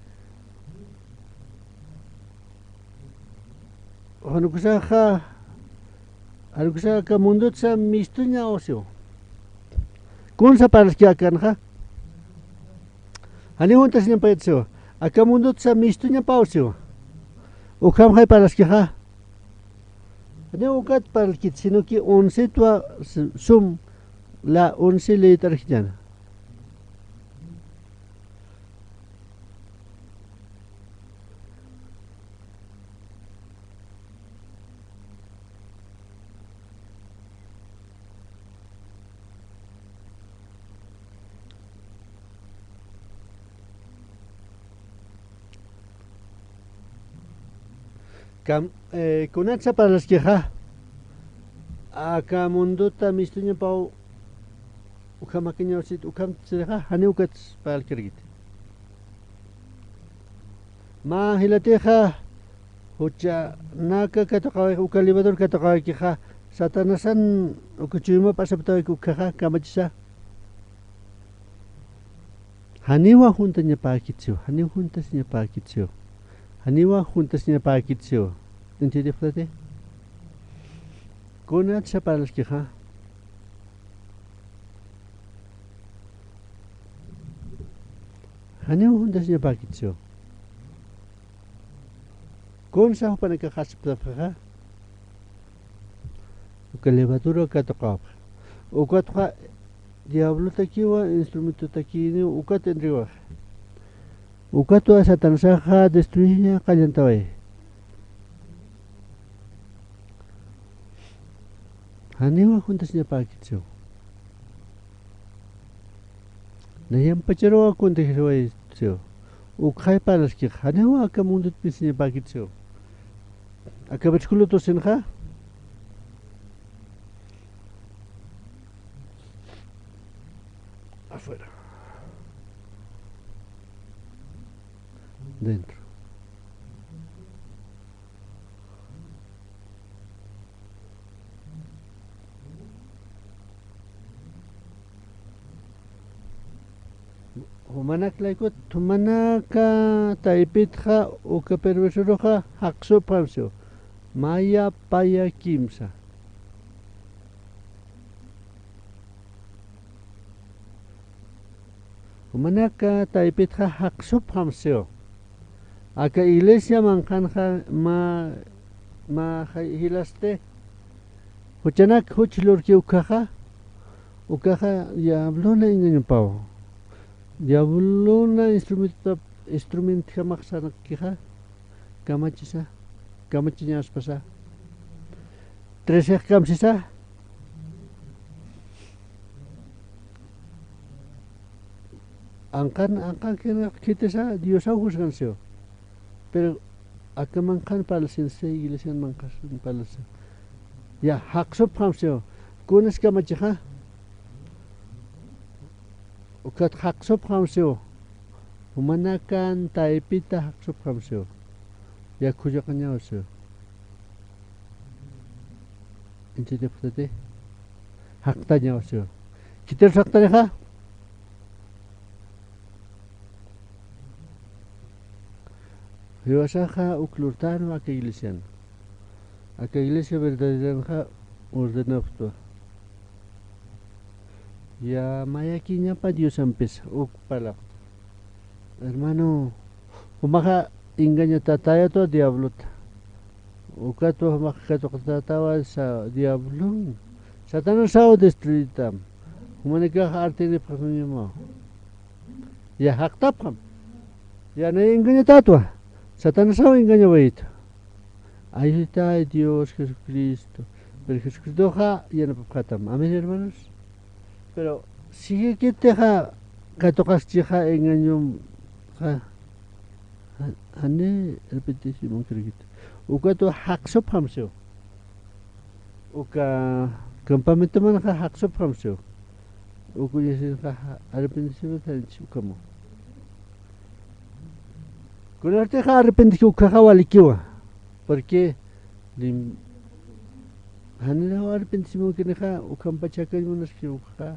Jan uksaxa, jan uksaxa aka mundotsa mistuñaw siw. Kunsa parlaski akanxa. Janiw juntasiñapäkit siw. Aka mundotsa mistuñapaw siw. Ukhamxay parlaskixa. Janiw ukat parlkit, sino que oncetwa s-, sum, la once leyt'arjñana. Kam, eh, kunatsa parlaskixa, aka mundota mistuñapaw, ukhamakiñaw sit, ukham sirixa, janiw ukat parlkirkit. Mä jilatixa, juchanaka katuqawayki, uka levadura katuqawaykixa, Satanasan uka chuymap asaptawayki ukhaxa, kamachisa. Janiwa juntañapäkit siw, janiw juntasiñapäkit siw, janiwa juntasiñapäkit siw. ¿Entiendipxtati? Kunatsa parlaskixa. Janiw juntasiñapäkit siw. Kunsa jupanakax asiptapxixa. Uka levadura katuqawapxi. Ukatxa diablotakiwa instrumentotakiniw ukat entregawaxi. Ukatwa Satanasaxa destruiña qallantaway. Janiwa juntasiñapäkit siw. Nayampacharuwa contagiasway siw. Ukxay parlaskix, janiwa aka mundot mistuñapäkit siw. Aka versículo doce anxa. Afuera. Dentro. Jumanak laykut, jumanaka taypitxa uka perversoruxa jaqsupxam siw. Maya paya kimsa. Jumanaka taypitxa jaqsupxam siw. Aka iglesia manqhanxa mä, mä jay-, jilasti, juchanak juch lurki ukhaxa, ukaxa diablona engañopaw. Diablona instrumenta-, instrumentjamax sarnaqkixa, kamachisa, kamachiñaspasa. Tresix kamsisa, Anqan, anqan khitisa Diosaw juzgan siw. Pero aka manqhan parlasin siw, iglesian manqhasin parlasin. Ya, jaqsupxam siw. Kunas kamachixa. Ukat jaqsupxam siw. Jumanakan taypita jaqsupxam siw. Yakkhullaqañaw siw. Inchitipxtati. Jaqtañaw siw. Khitir jaqtanixa. Jiwasaxa uk lurtänwa aka iglesian. Aka iglesia verdaderanxa ordenapxtwa. Ya mayakiñapa Diosampis uk parlapxta. Hermano, jumaxa engañatätayatwa diablota. Ukatwa jumaxa katuqatätawa sa diablon. Satanasaw destruitam. Jumanakax artinipxasmañamaw. Ya jaqtapxam. Ya nay engañatätwa. Satanasaw engañawayta. Ayuritay Dios Jesucristo. Pero Jesucristoxa yanapapxatam. Amén, hermanos. Pero siguikitixa katuqaschixa engañomxa, ja-, jani arrepentisimunkirakit. Ukatwa jaqsupxam siw. Uka campamentomanxa jaqsupxam siw. Uka uñasinxa arrepentisimunkirakit ukhamaw. Kunatixa arrepentiki ukkhaxa walikiwa. Porque lim-, janiraw arrepentisimunkinixa, ukhampach jakañ munarski ukkhaxa.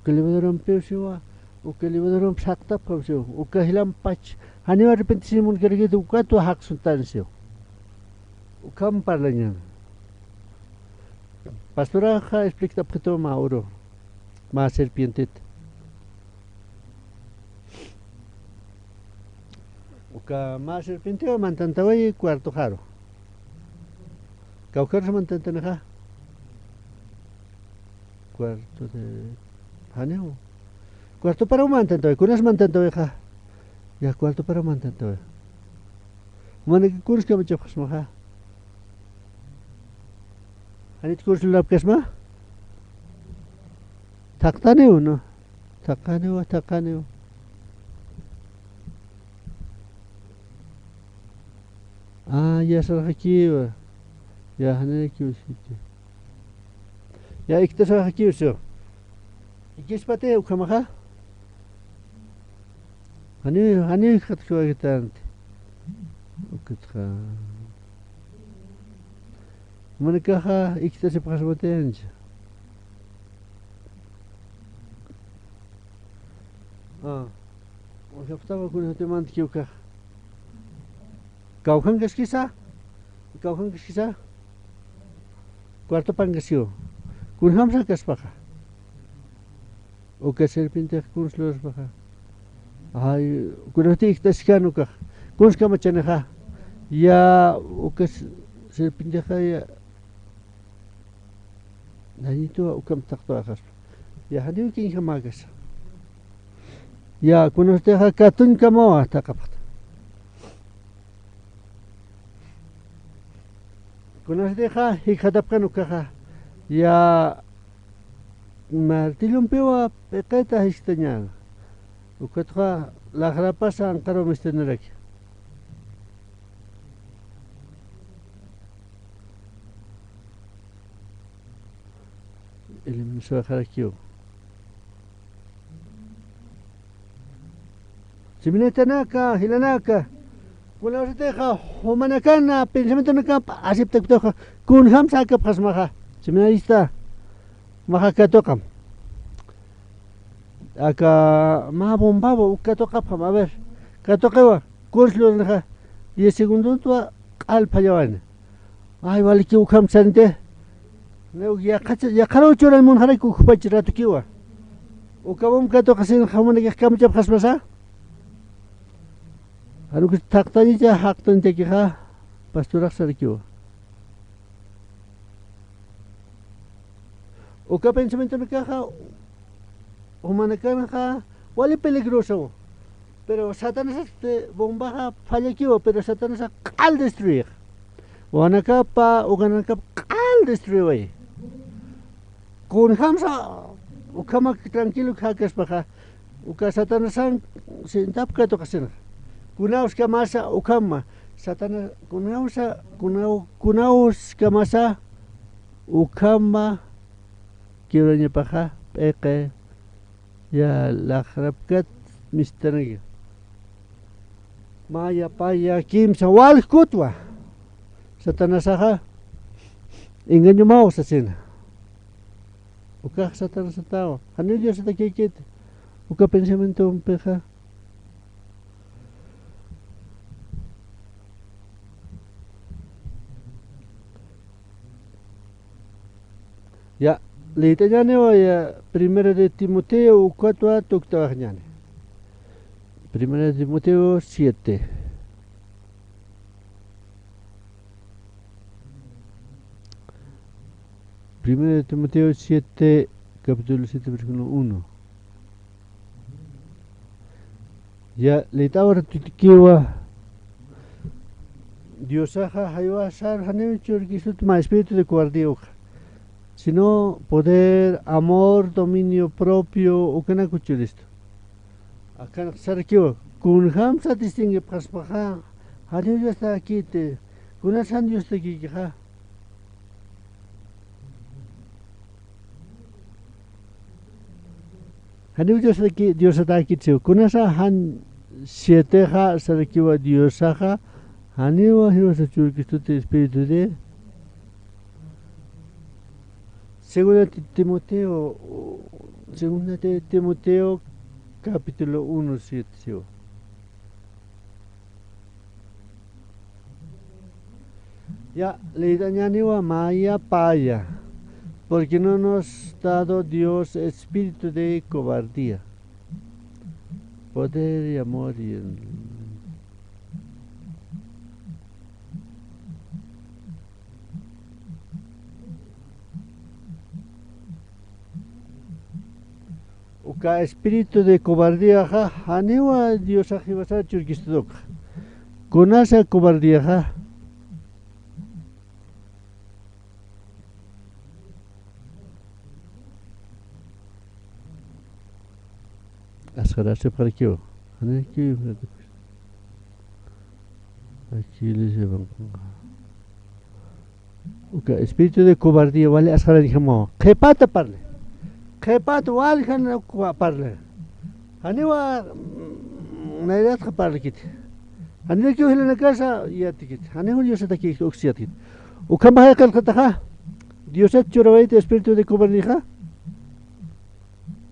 Uka levadurampiw siwa, uka levaduramp jaqtapxam siw, uka jilampach, janiw arrepentisimunkirakit ukatwa jaqsuntan siw. Ukham parlañan. Pastoraxa expliktapxitu mä uru, mä serpientet. Uka mä serpientewa mantantawayi cuartoxaru. Kawkharus mantantanixa. Cuarto de, janiw. Cuartoparaw mantantawayi. Kunas mantantawayixa. Ya cuartoparaw mantantawayi. Manaki kunas kamachapxasmaxa. Janit kuns lurapkasma. Thaqtaniw, ¿no? Thaqaniw, thaqaniw. Ah, ya sarxakiwa. Ya, janirakiw siti. Ya, ikta sarxakiw so. Ikispati ukhamaxa. Janiw, janiw jikxatkiwaykitanti. Ukatxa. Jumanakaxa ikt'asipxasmati ancha. Ah. Uñjapxtama kunjämti mantki ukax. Kawkhankaskisa. Kawkhankaskisa. Cuartopankaskiw. Kunjamsa kaspaxa. Uka serpientex kuns luraspaxa. Ay, kunati ikt'asiskän ukax. Kuns kamachanixa. Ya, uka s-, serpientexa ya. Dañituwa ukham thaqtawayxaspa. Ya, janiw kinjamäkasa. Ya, kunatixa katuñkamawa thaqapxta. Kunatixa jikxatapkän ukaxa. Ya, martillumpiwa p'iqita jisktañäna. Ukatxa laxrapasa anqaru mistaniraki. Eliminaswaxarakiw. Chiminaytanaka, jilanaka. Kunawsatixa, jumanakan, pensamientonakap aceptakpituxa, kunjamsa akapxasmaxa. Chiminaysta, maxa katuqam. Aka mä bombawa, uk katuqapxam, a ver. Katuqiwa, kuns luranixa, diez segundontwa q'al phallawani. Ay, walikiw ukham santi. Niw yaqhacha-, yaqharaw churañ munxaraki ukpach ratukiwa. Ukawam katuqasinxa jumanakix kamachapxasmasa. Jan ukax thaqtañacha jaqtañatakixa, pastorax sarakiwa. Uka pensamientonakaxa, jumanakanxa, wali peligrosaw. Pero Satanasasti bombaxa phallakiwa, pero Satanasax q'al destruyixa. Wawanakapa, ukanakap q'al destruyiwayi. Kunjamsa, ukhamak tranquilo jakaspaxa, uka Satanasan sintap katuqasinxa. Kunawskamasa, ukhama, Satana-, kunawsa, kunaw-, kunawskamasa, ukhama, kiwrañapaxa, p'iqi, ya laqrapkat mistanaki. Maya, paya, kimsa, walj kutwa. Satanasaxa engañumaw sasina. Ukax Satanasatawa. Janiw Diosatakïkiti. Uka pensamientompixa. Ya, liyt'añäniwa ya, Primera de Timoteo ukatwa tukt'awaxñäni. Primera de Timoteo siete. Primera de Timoteo siete, capítulo siete, versículo uno. Ya, liyt'awar tutikiwa, Diosaxa jaywasar janiw churkistut mä espíritu de cobardía ukxa, sino poder, amor, dominio propio, ukanak churistu. Akan sarakiwa, kunjamsa distinguipxaspaxa, janiw Diosatakïti, kunas jan Diosatakïkixa. Janiw Diosataki-, Diosatakïtsi, kunasa jan sietexa sarakiwa Diosaxa, janiwa jiwasa churkistut espíritu de. Segunda Ti-, Timoteo, Segunda Ti-, Timoteo, capítulo uno, siete, siwa. Ya, liyt'añäniwa maya paya. Porque no nos dado Dios espíritu de cobardía. Poder y amor y en Uka espíritu de cobardiaxa, janiwa Diosax jiwasar churkistut ukxa. Kunasa cobardiaxa. Asxarasipxarakiw. Janikiw. Aquí les llevan. Uka espíritu de cobardía, wali asxarañjamawa. Qhipata parli. Qhipata wali jan parli. Janiwa, mm, nayratxa parlikiti. Janikiw jilanakasa yätikiti. Janiw Diosatakïkiti, uksï yätikiti. Ukhamaxa qillqataxa. Diosat churawayta espíritu de cobardiaxa.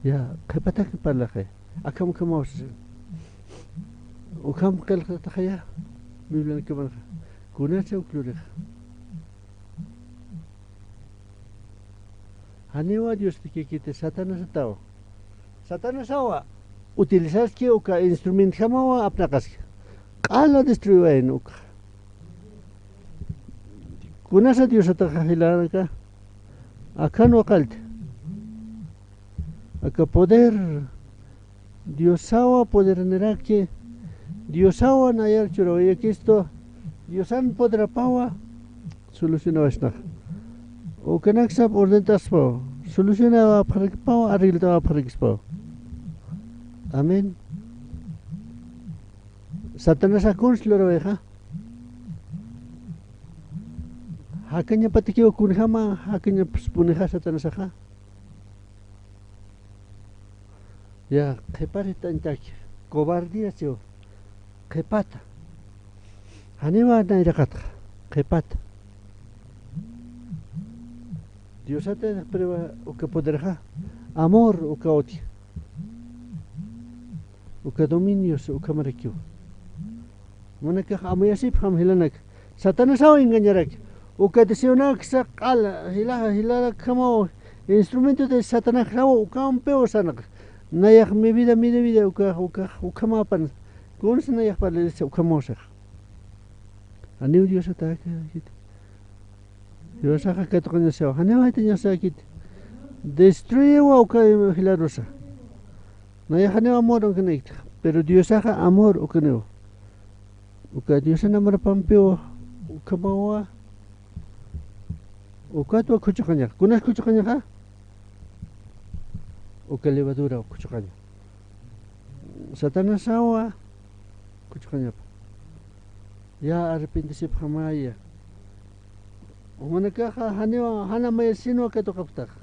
Ya, qhipatak parlaxi. Akham ukhamaw sasa. Ukham qillqataxaya. Biblianakamanxa. Kunasa uk lurixa. Janiwa Diosatakïkiti, Satanasatawa. Satanasawa utilizaski uka instrumentjamawa apnaqaski. Q'ala destruiwayan ukxa. Kunasa Diosataxa jilanaka. Akham waqallti. Aka poder Diosawa poderniraki, Diosawa nayar churawayakistu, Diosan poderapawa solucionawasnax. Ukanak sap ordent'aspaw, solucionawapxarakispaw, arregltawapxarakispaw. Amén. Satanasa kuns lurawayxa. Jakañapatakiw kunjama, jakañapaspunixa Satanasaxa. Ya, qhiparitañtaki, cobardía siw, qhipata. Janiwa nayraqatxa, qhipata. Diosata prueba uka poderxa, amor uka uti. Uka dominios ukhamarakiw. Manakax amuyasipxam jilanak. Satanasaw engañaraki. Uka deseonaksa q'ala, jila, jilarakhamaw instrumento de Satanasaw ukampiw sanaq. Nayax mi vida, mi vida, uka, uka, ukhamapan. Kunsa nayax parlirisa ukhamaw sax. Janiw Diosataki. Diosaxa katuqañasaw. Janiw jaytañasäkiti. Destruyewa uka jilarusa. Nayax janiw amor ukanaykti. Pero Diosaxa amor ukaniw. Uka Diosan amorapampiw ukhamawa. Ukatwa khuchuqañaxa. Kunas khuchuqañaxa? Uka levadura khuchuqaña. Satanasawa khuchuqañapa. Ya arrepentesipxamaya. Jumanakaxa janiwa, jan amayasinwa katuqapxtaxa.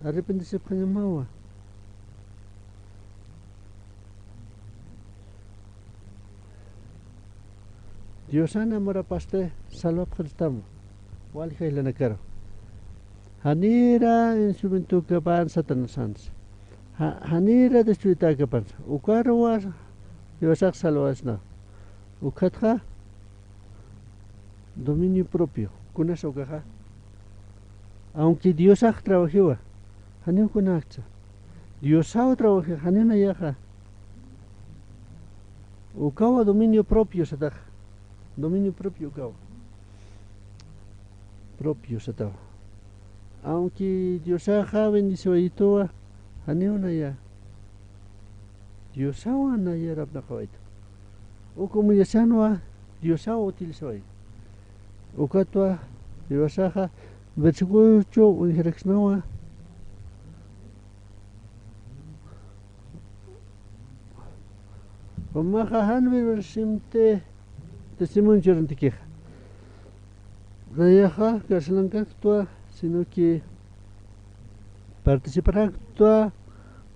arrepentisipxañamawa. Diosan amurapasti salvapxaristam, walja jilanakaru. Janira instrumentokapan Satanasansa. Ja-, janira destruitäkapansa. Ukaruwa Diosax salvasna. Ukatxa dominio propio. Kunas ukaxa. Aunque Diosax trabajiwa. Janiw kunakcha. Diosaw trabajiwa, janiw nayaxa. Ukawa dominio propio sataxa. Dominio propio ukawa. Propio satawa. Aunque Diosaxa bendiciwayituwa, janiw naya. Diosawa nayar apnaqawaytu. Uka umillasanwa Diosawa utilizawaytu. Ukatwa Diosaxa versículo ocho uñjaraksnawa. Jumaxa jan versimti testimonio churantikixa. Nayaxa carcelankaktwa, sino que participaraktwa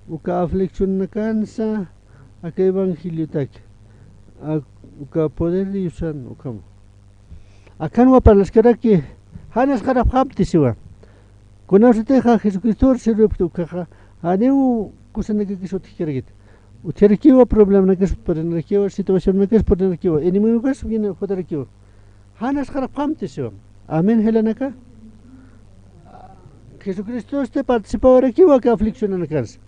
uka afliccionanakansa aka evangeliotaki, a-, uka poder de Diosan ukhama. Akanwa parlaskaraki, janas jarapxamti siwa. Kunasatixa Jesucristor sirvipkti ukaxa, janiw kusanakakis utjkarakit. Utjarakiwa, problemanakas purinarakiwa, situacionanakas purinarakiwa, enemigonakas viene jutarakiwa. Janas jarapxamti siwa. Amén, jilanaka. Jesucristosti participawarakiwa aka afliccionanakansa.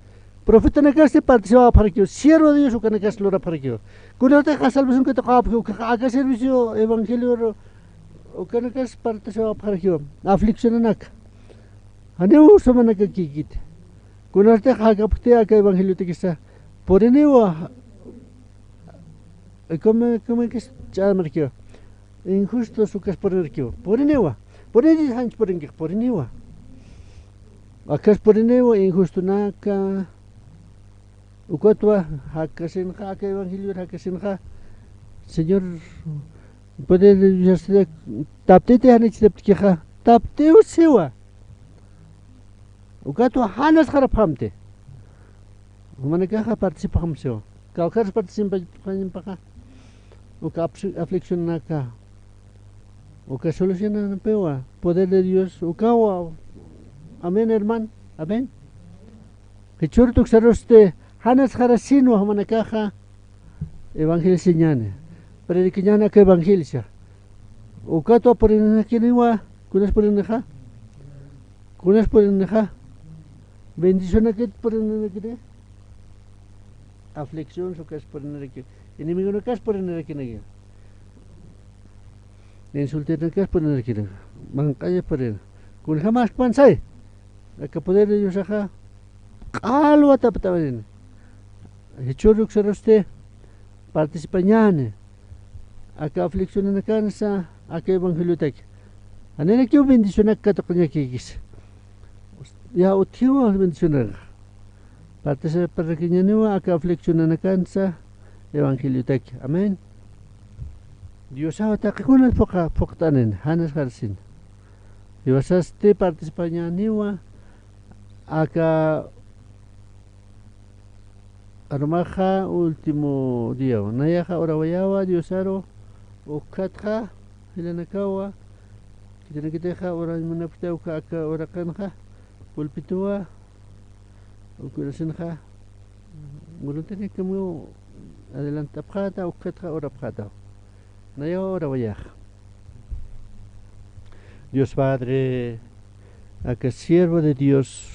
Profetanakasti participawapxarakiwa. Siervo de Dios ukanakas lurapxarakiwa. Kunatix salvación katuqawapxi ukaxa, aka servicio evangelioru ukanakas participawapxarakiwa. Afliccionanaka. Janiw sumanakakïkiti. Kunatix jakapkti aka evangeliotakisa. Puriniwa. Económicamente ch'amarakiwa. Injustos ukas purinarakiwa. Puriniwa. Purini, janch purinkix, puriniwa. Akas puriniwa, injustonaka. Ukatwa jakasinxa, aka evangelio jakasinxa. Señor, poder de Dios, taptiti janichitaptikixa. Taptiw siwa. Ukatwa janas jarapxamti. Jumanakaxa participxam siwa. Kawkhars participxañampaxa. Uka afli-, afliccionanaka. Uka solucionanakapiwa. Poder de Dios ukawa. Amén, hermano. Amén. Jichhür tuksarusti janas jarasinwa jumanakaxa. Evangelisiñäni. Predicañäni aka evangelisa. Ukatwa purinanakiniwa. Kunas purinixa. Kunas purinixa. Bendicionakit purinanakini. Aflicción ukas purinarakini. Enemigonakas purinarakini. Insultanakas purinarakini. Manq'aya purina. Kunjamaskpan say. Aka poder de Diosaxa q'alwa taptawarini. Jichhür uksarusti participañäni. Aka afliccionanakansa, aka evangeliotaki. Janirakiw bendicionak katuqañakïkis. Ya utjiwa bendicionak. Participarakiñäniwa aka afliccionanakansa evangeliotaki. Amén. Diosaw taqi kunas phuqa-, phuqt'anin, janas jarsin. Diosasti participañäniwa aka arumaxa último día. Nayaxa orawayawa Diosaru, ukatxa jilanakawa, khitinakitixa urañ munapkta uka aka uraqanxa, pulpituwa, ukurasinxa, voluntariakamiw adelantapxäta, ukatxa urapxäta. Nayaw orawayax. Dios Padre, aka siervo de Dios,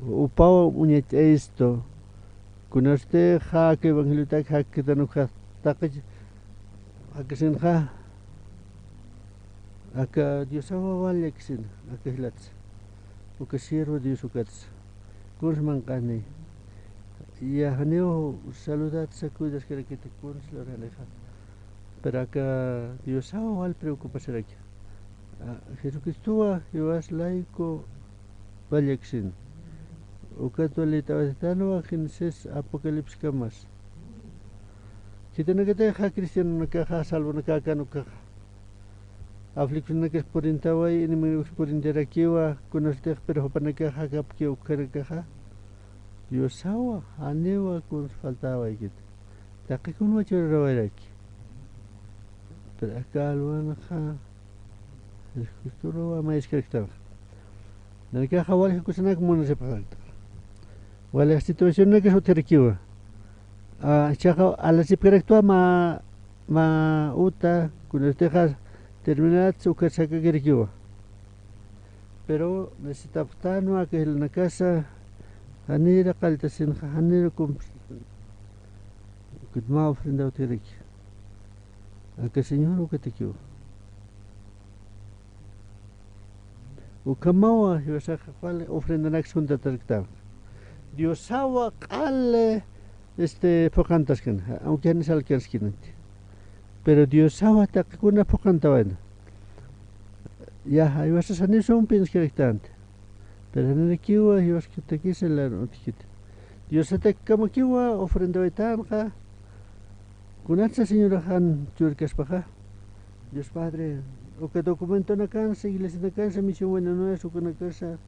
upaw uñacht'ayistu, kunasti aka evangeliotak jakitan uka taqi jakisinxa, aka Diosaw wal llakisin, aka jilats, uka siervo Dios ukats. Kuns manq'ani. Ya janiw saludatsa, cuidaskarakiti, kuns luranixa. Pero aka Diosaw wal preocupasaraki. A, Jesucristowa jiwas layku wal llakisin. Ukat wali tawatitanwa Génesis Apocalipsiskamas. Khitinakatixa cristianonakaxa, salvonakäkan ukaxa. afliccionakas purintaway, enemigokas purintarakiwa, kunasatix, pero jupanakax jakapkiw ukhanakaxa. Diosawa, janiwa kuns faltäwaykit. Taqi kunwa churarawayaraki. Pero aka alwanxa, Jesucristoruwa mayaskaraktanxa. Nanakaxa wali jakusanak munasipxarakta. Wali situacionakas utjarakiwa. A, jichhaxa alasipkaraktwa mä, mä uta, kunasatixa terminatsa ukat sakakirakiwa. Pero necesitapxtanwa aka jilanakasa, janira qalltasinxa, janira cumplir, ukat mä ofrenda utjaraki. Aka Señor ukatakiwa. Ukhamawa jiwasaxa wali ofrendanaksa juntataraktanxa. Diosawa q'al, este, phuqantaskan, aunque janis alcanzkinati. Pero Diosawa taqikuna phuqantawayna. Ya, jiwasas janiw sumpiñaskaraktänti. Pero janirakiwa jiwasktakisa lan utjkiti. Diosatakkamakiwa ofrendawaytanxa. Kunatsa Señorax jan churkaspaxa, Dios Padre, uka documentonakansa, iglesianakansa, Misión Buenas Nuevas ukanakasa,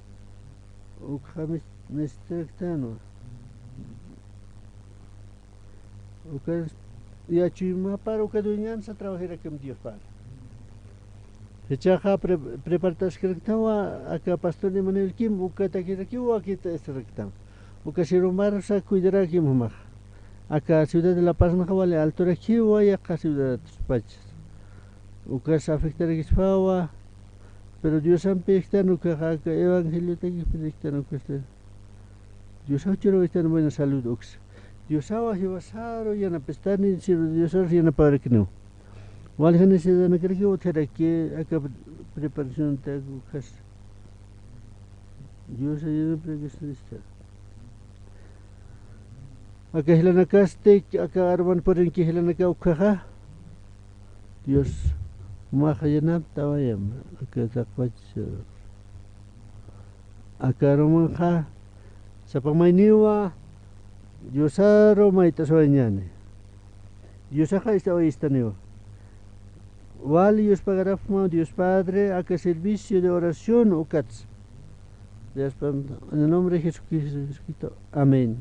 ukxa mis-, necesitaraktanwa. Uka ya chuymapar uka dueñansa trabajirakim Dios Padre. Jichhaxa pre-, prepartaskaraktwa aka pastor Emanuel Kim, ukatakirakiwa wakita estaraktan. Uka sirumarsa cuidarakim jumax. Aka ciudad de La Paz naxa wali alturakiwa yaqha ciudad pachas. Ukas afectarakispawa, pero Diosampi jiktan ukaxa aka evangeliotakix predictan ukasta. Diosaw churawistan buena salud uksa. Diosawa jiwasaru yanapistani, sirvi Diosar yanaparakiniw. Wali jan necesidadnakarakiw utjaraki aka pre-, preparacionta ukas. Diosa yanaprakisnista. Aka jilanakasti, aka arman purinki jilanaka ukhaxa. Dios, jumax yanaptawayam, aka taqpach, aka arumanxa, sapa mayniwa, Diosaru mayt'aswayañäni. Diosaxa ist'awayistaniwa. Wali yuspagarapxma Dios Padre, aka servicio de oración ukats. Dios Padre, en el nombre de Jesucristo. Amén.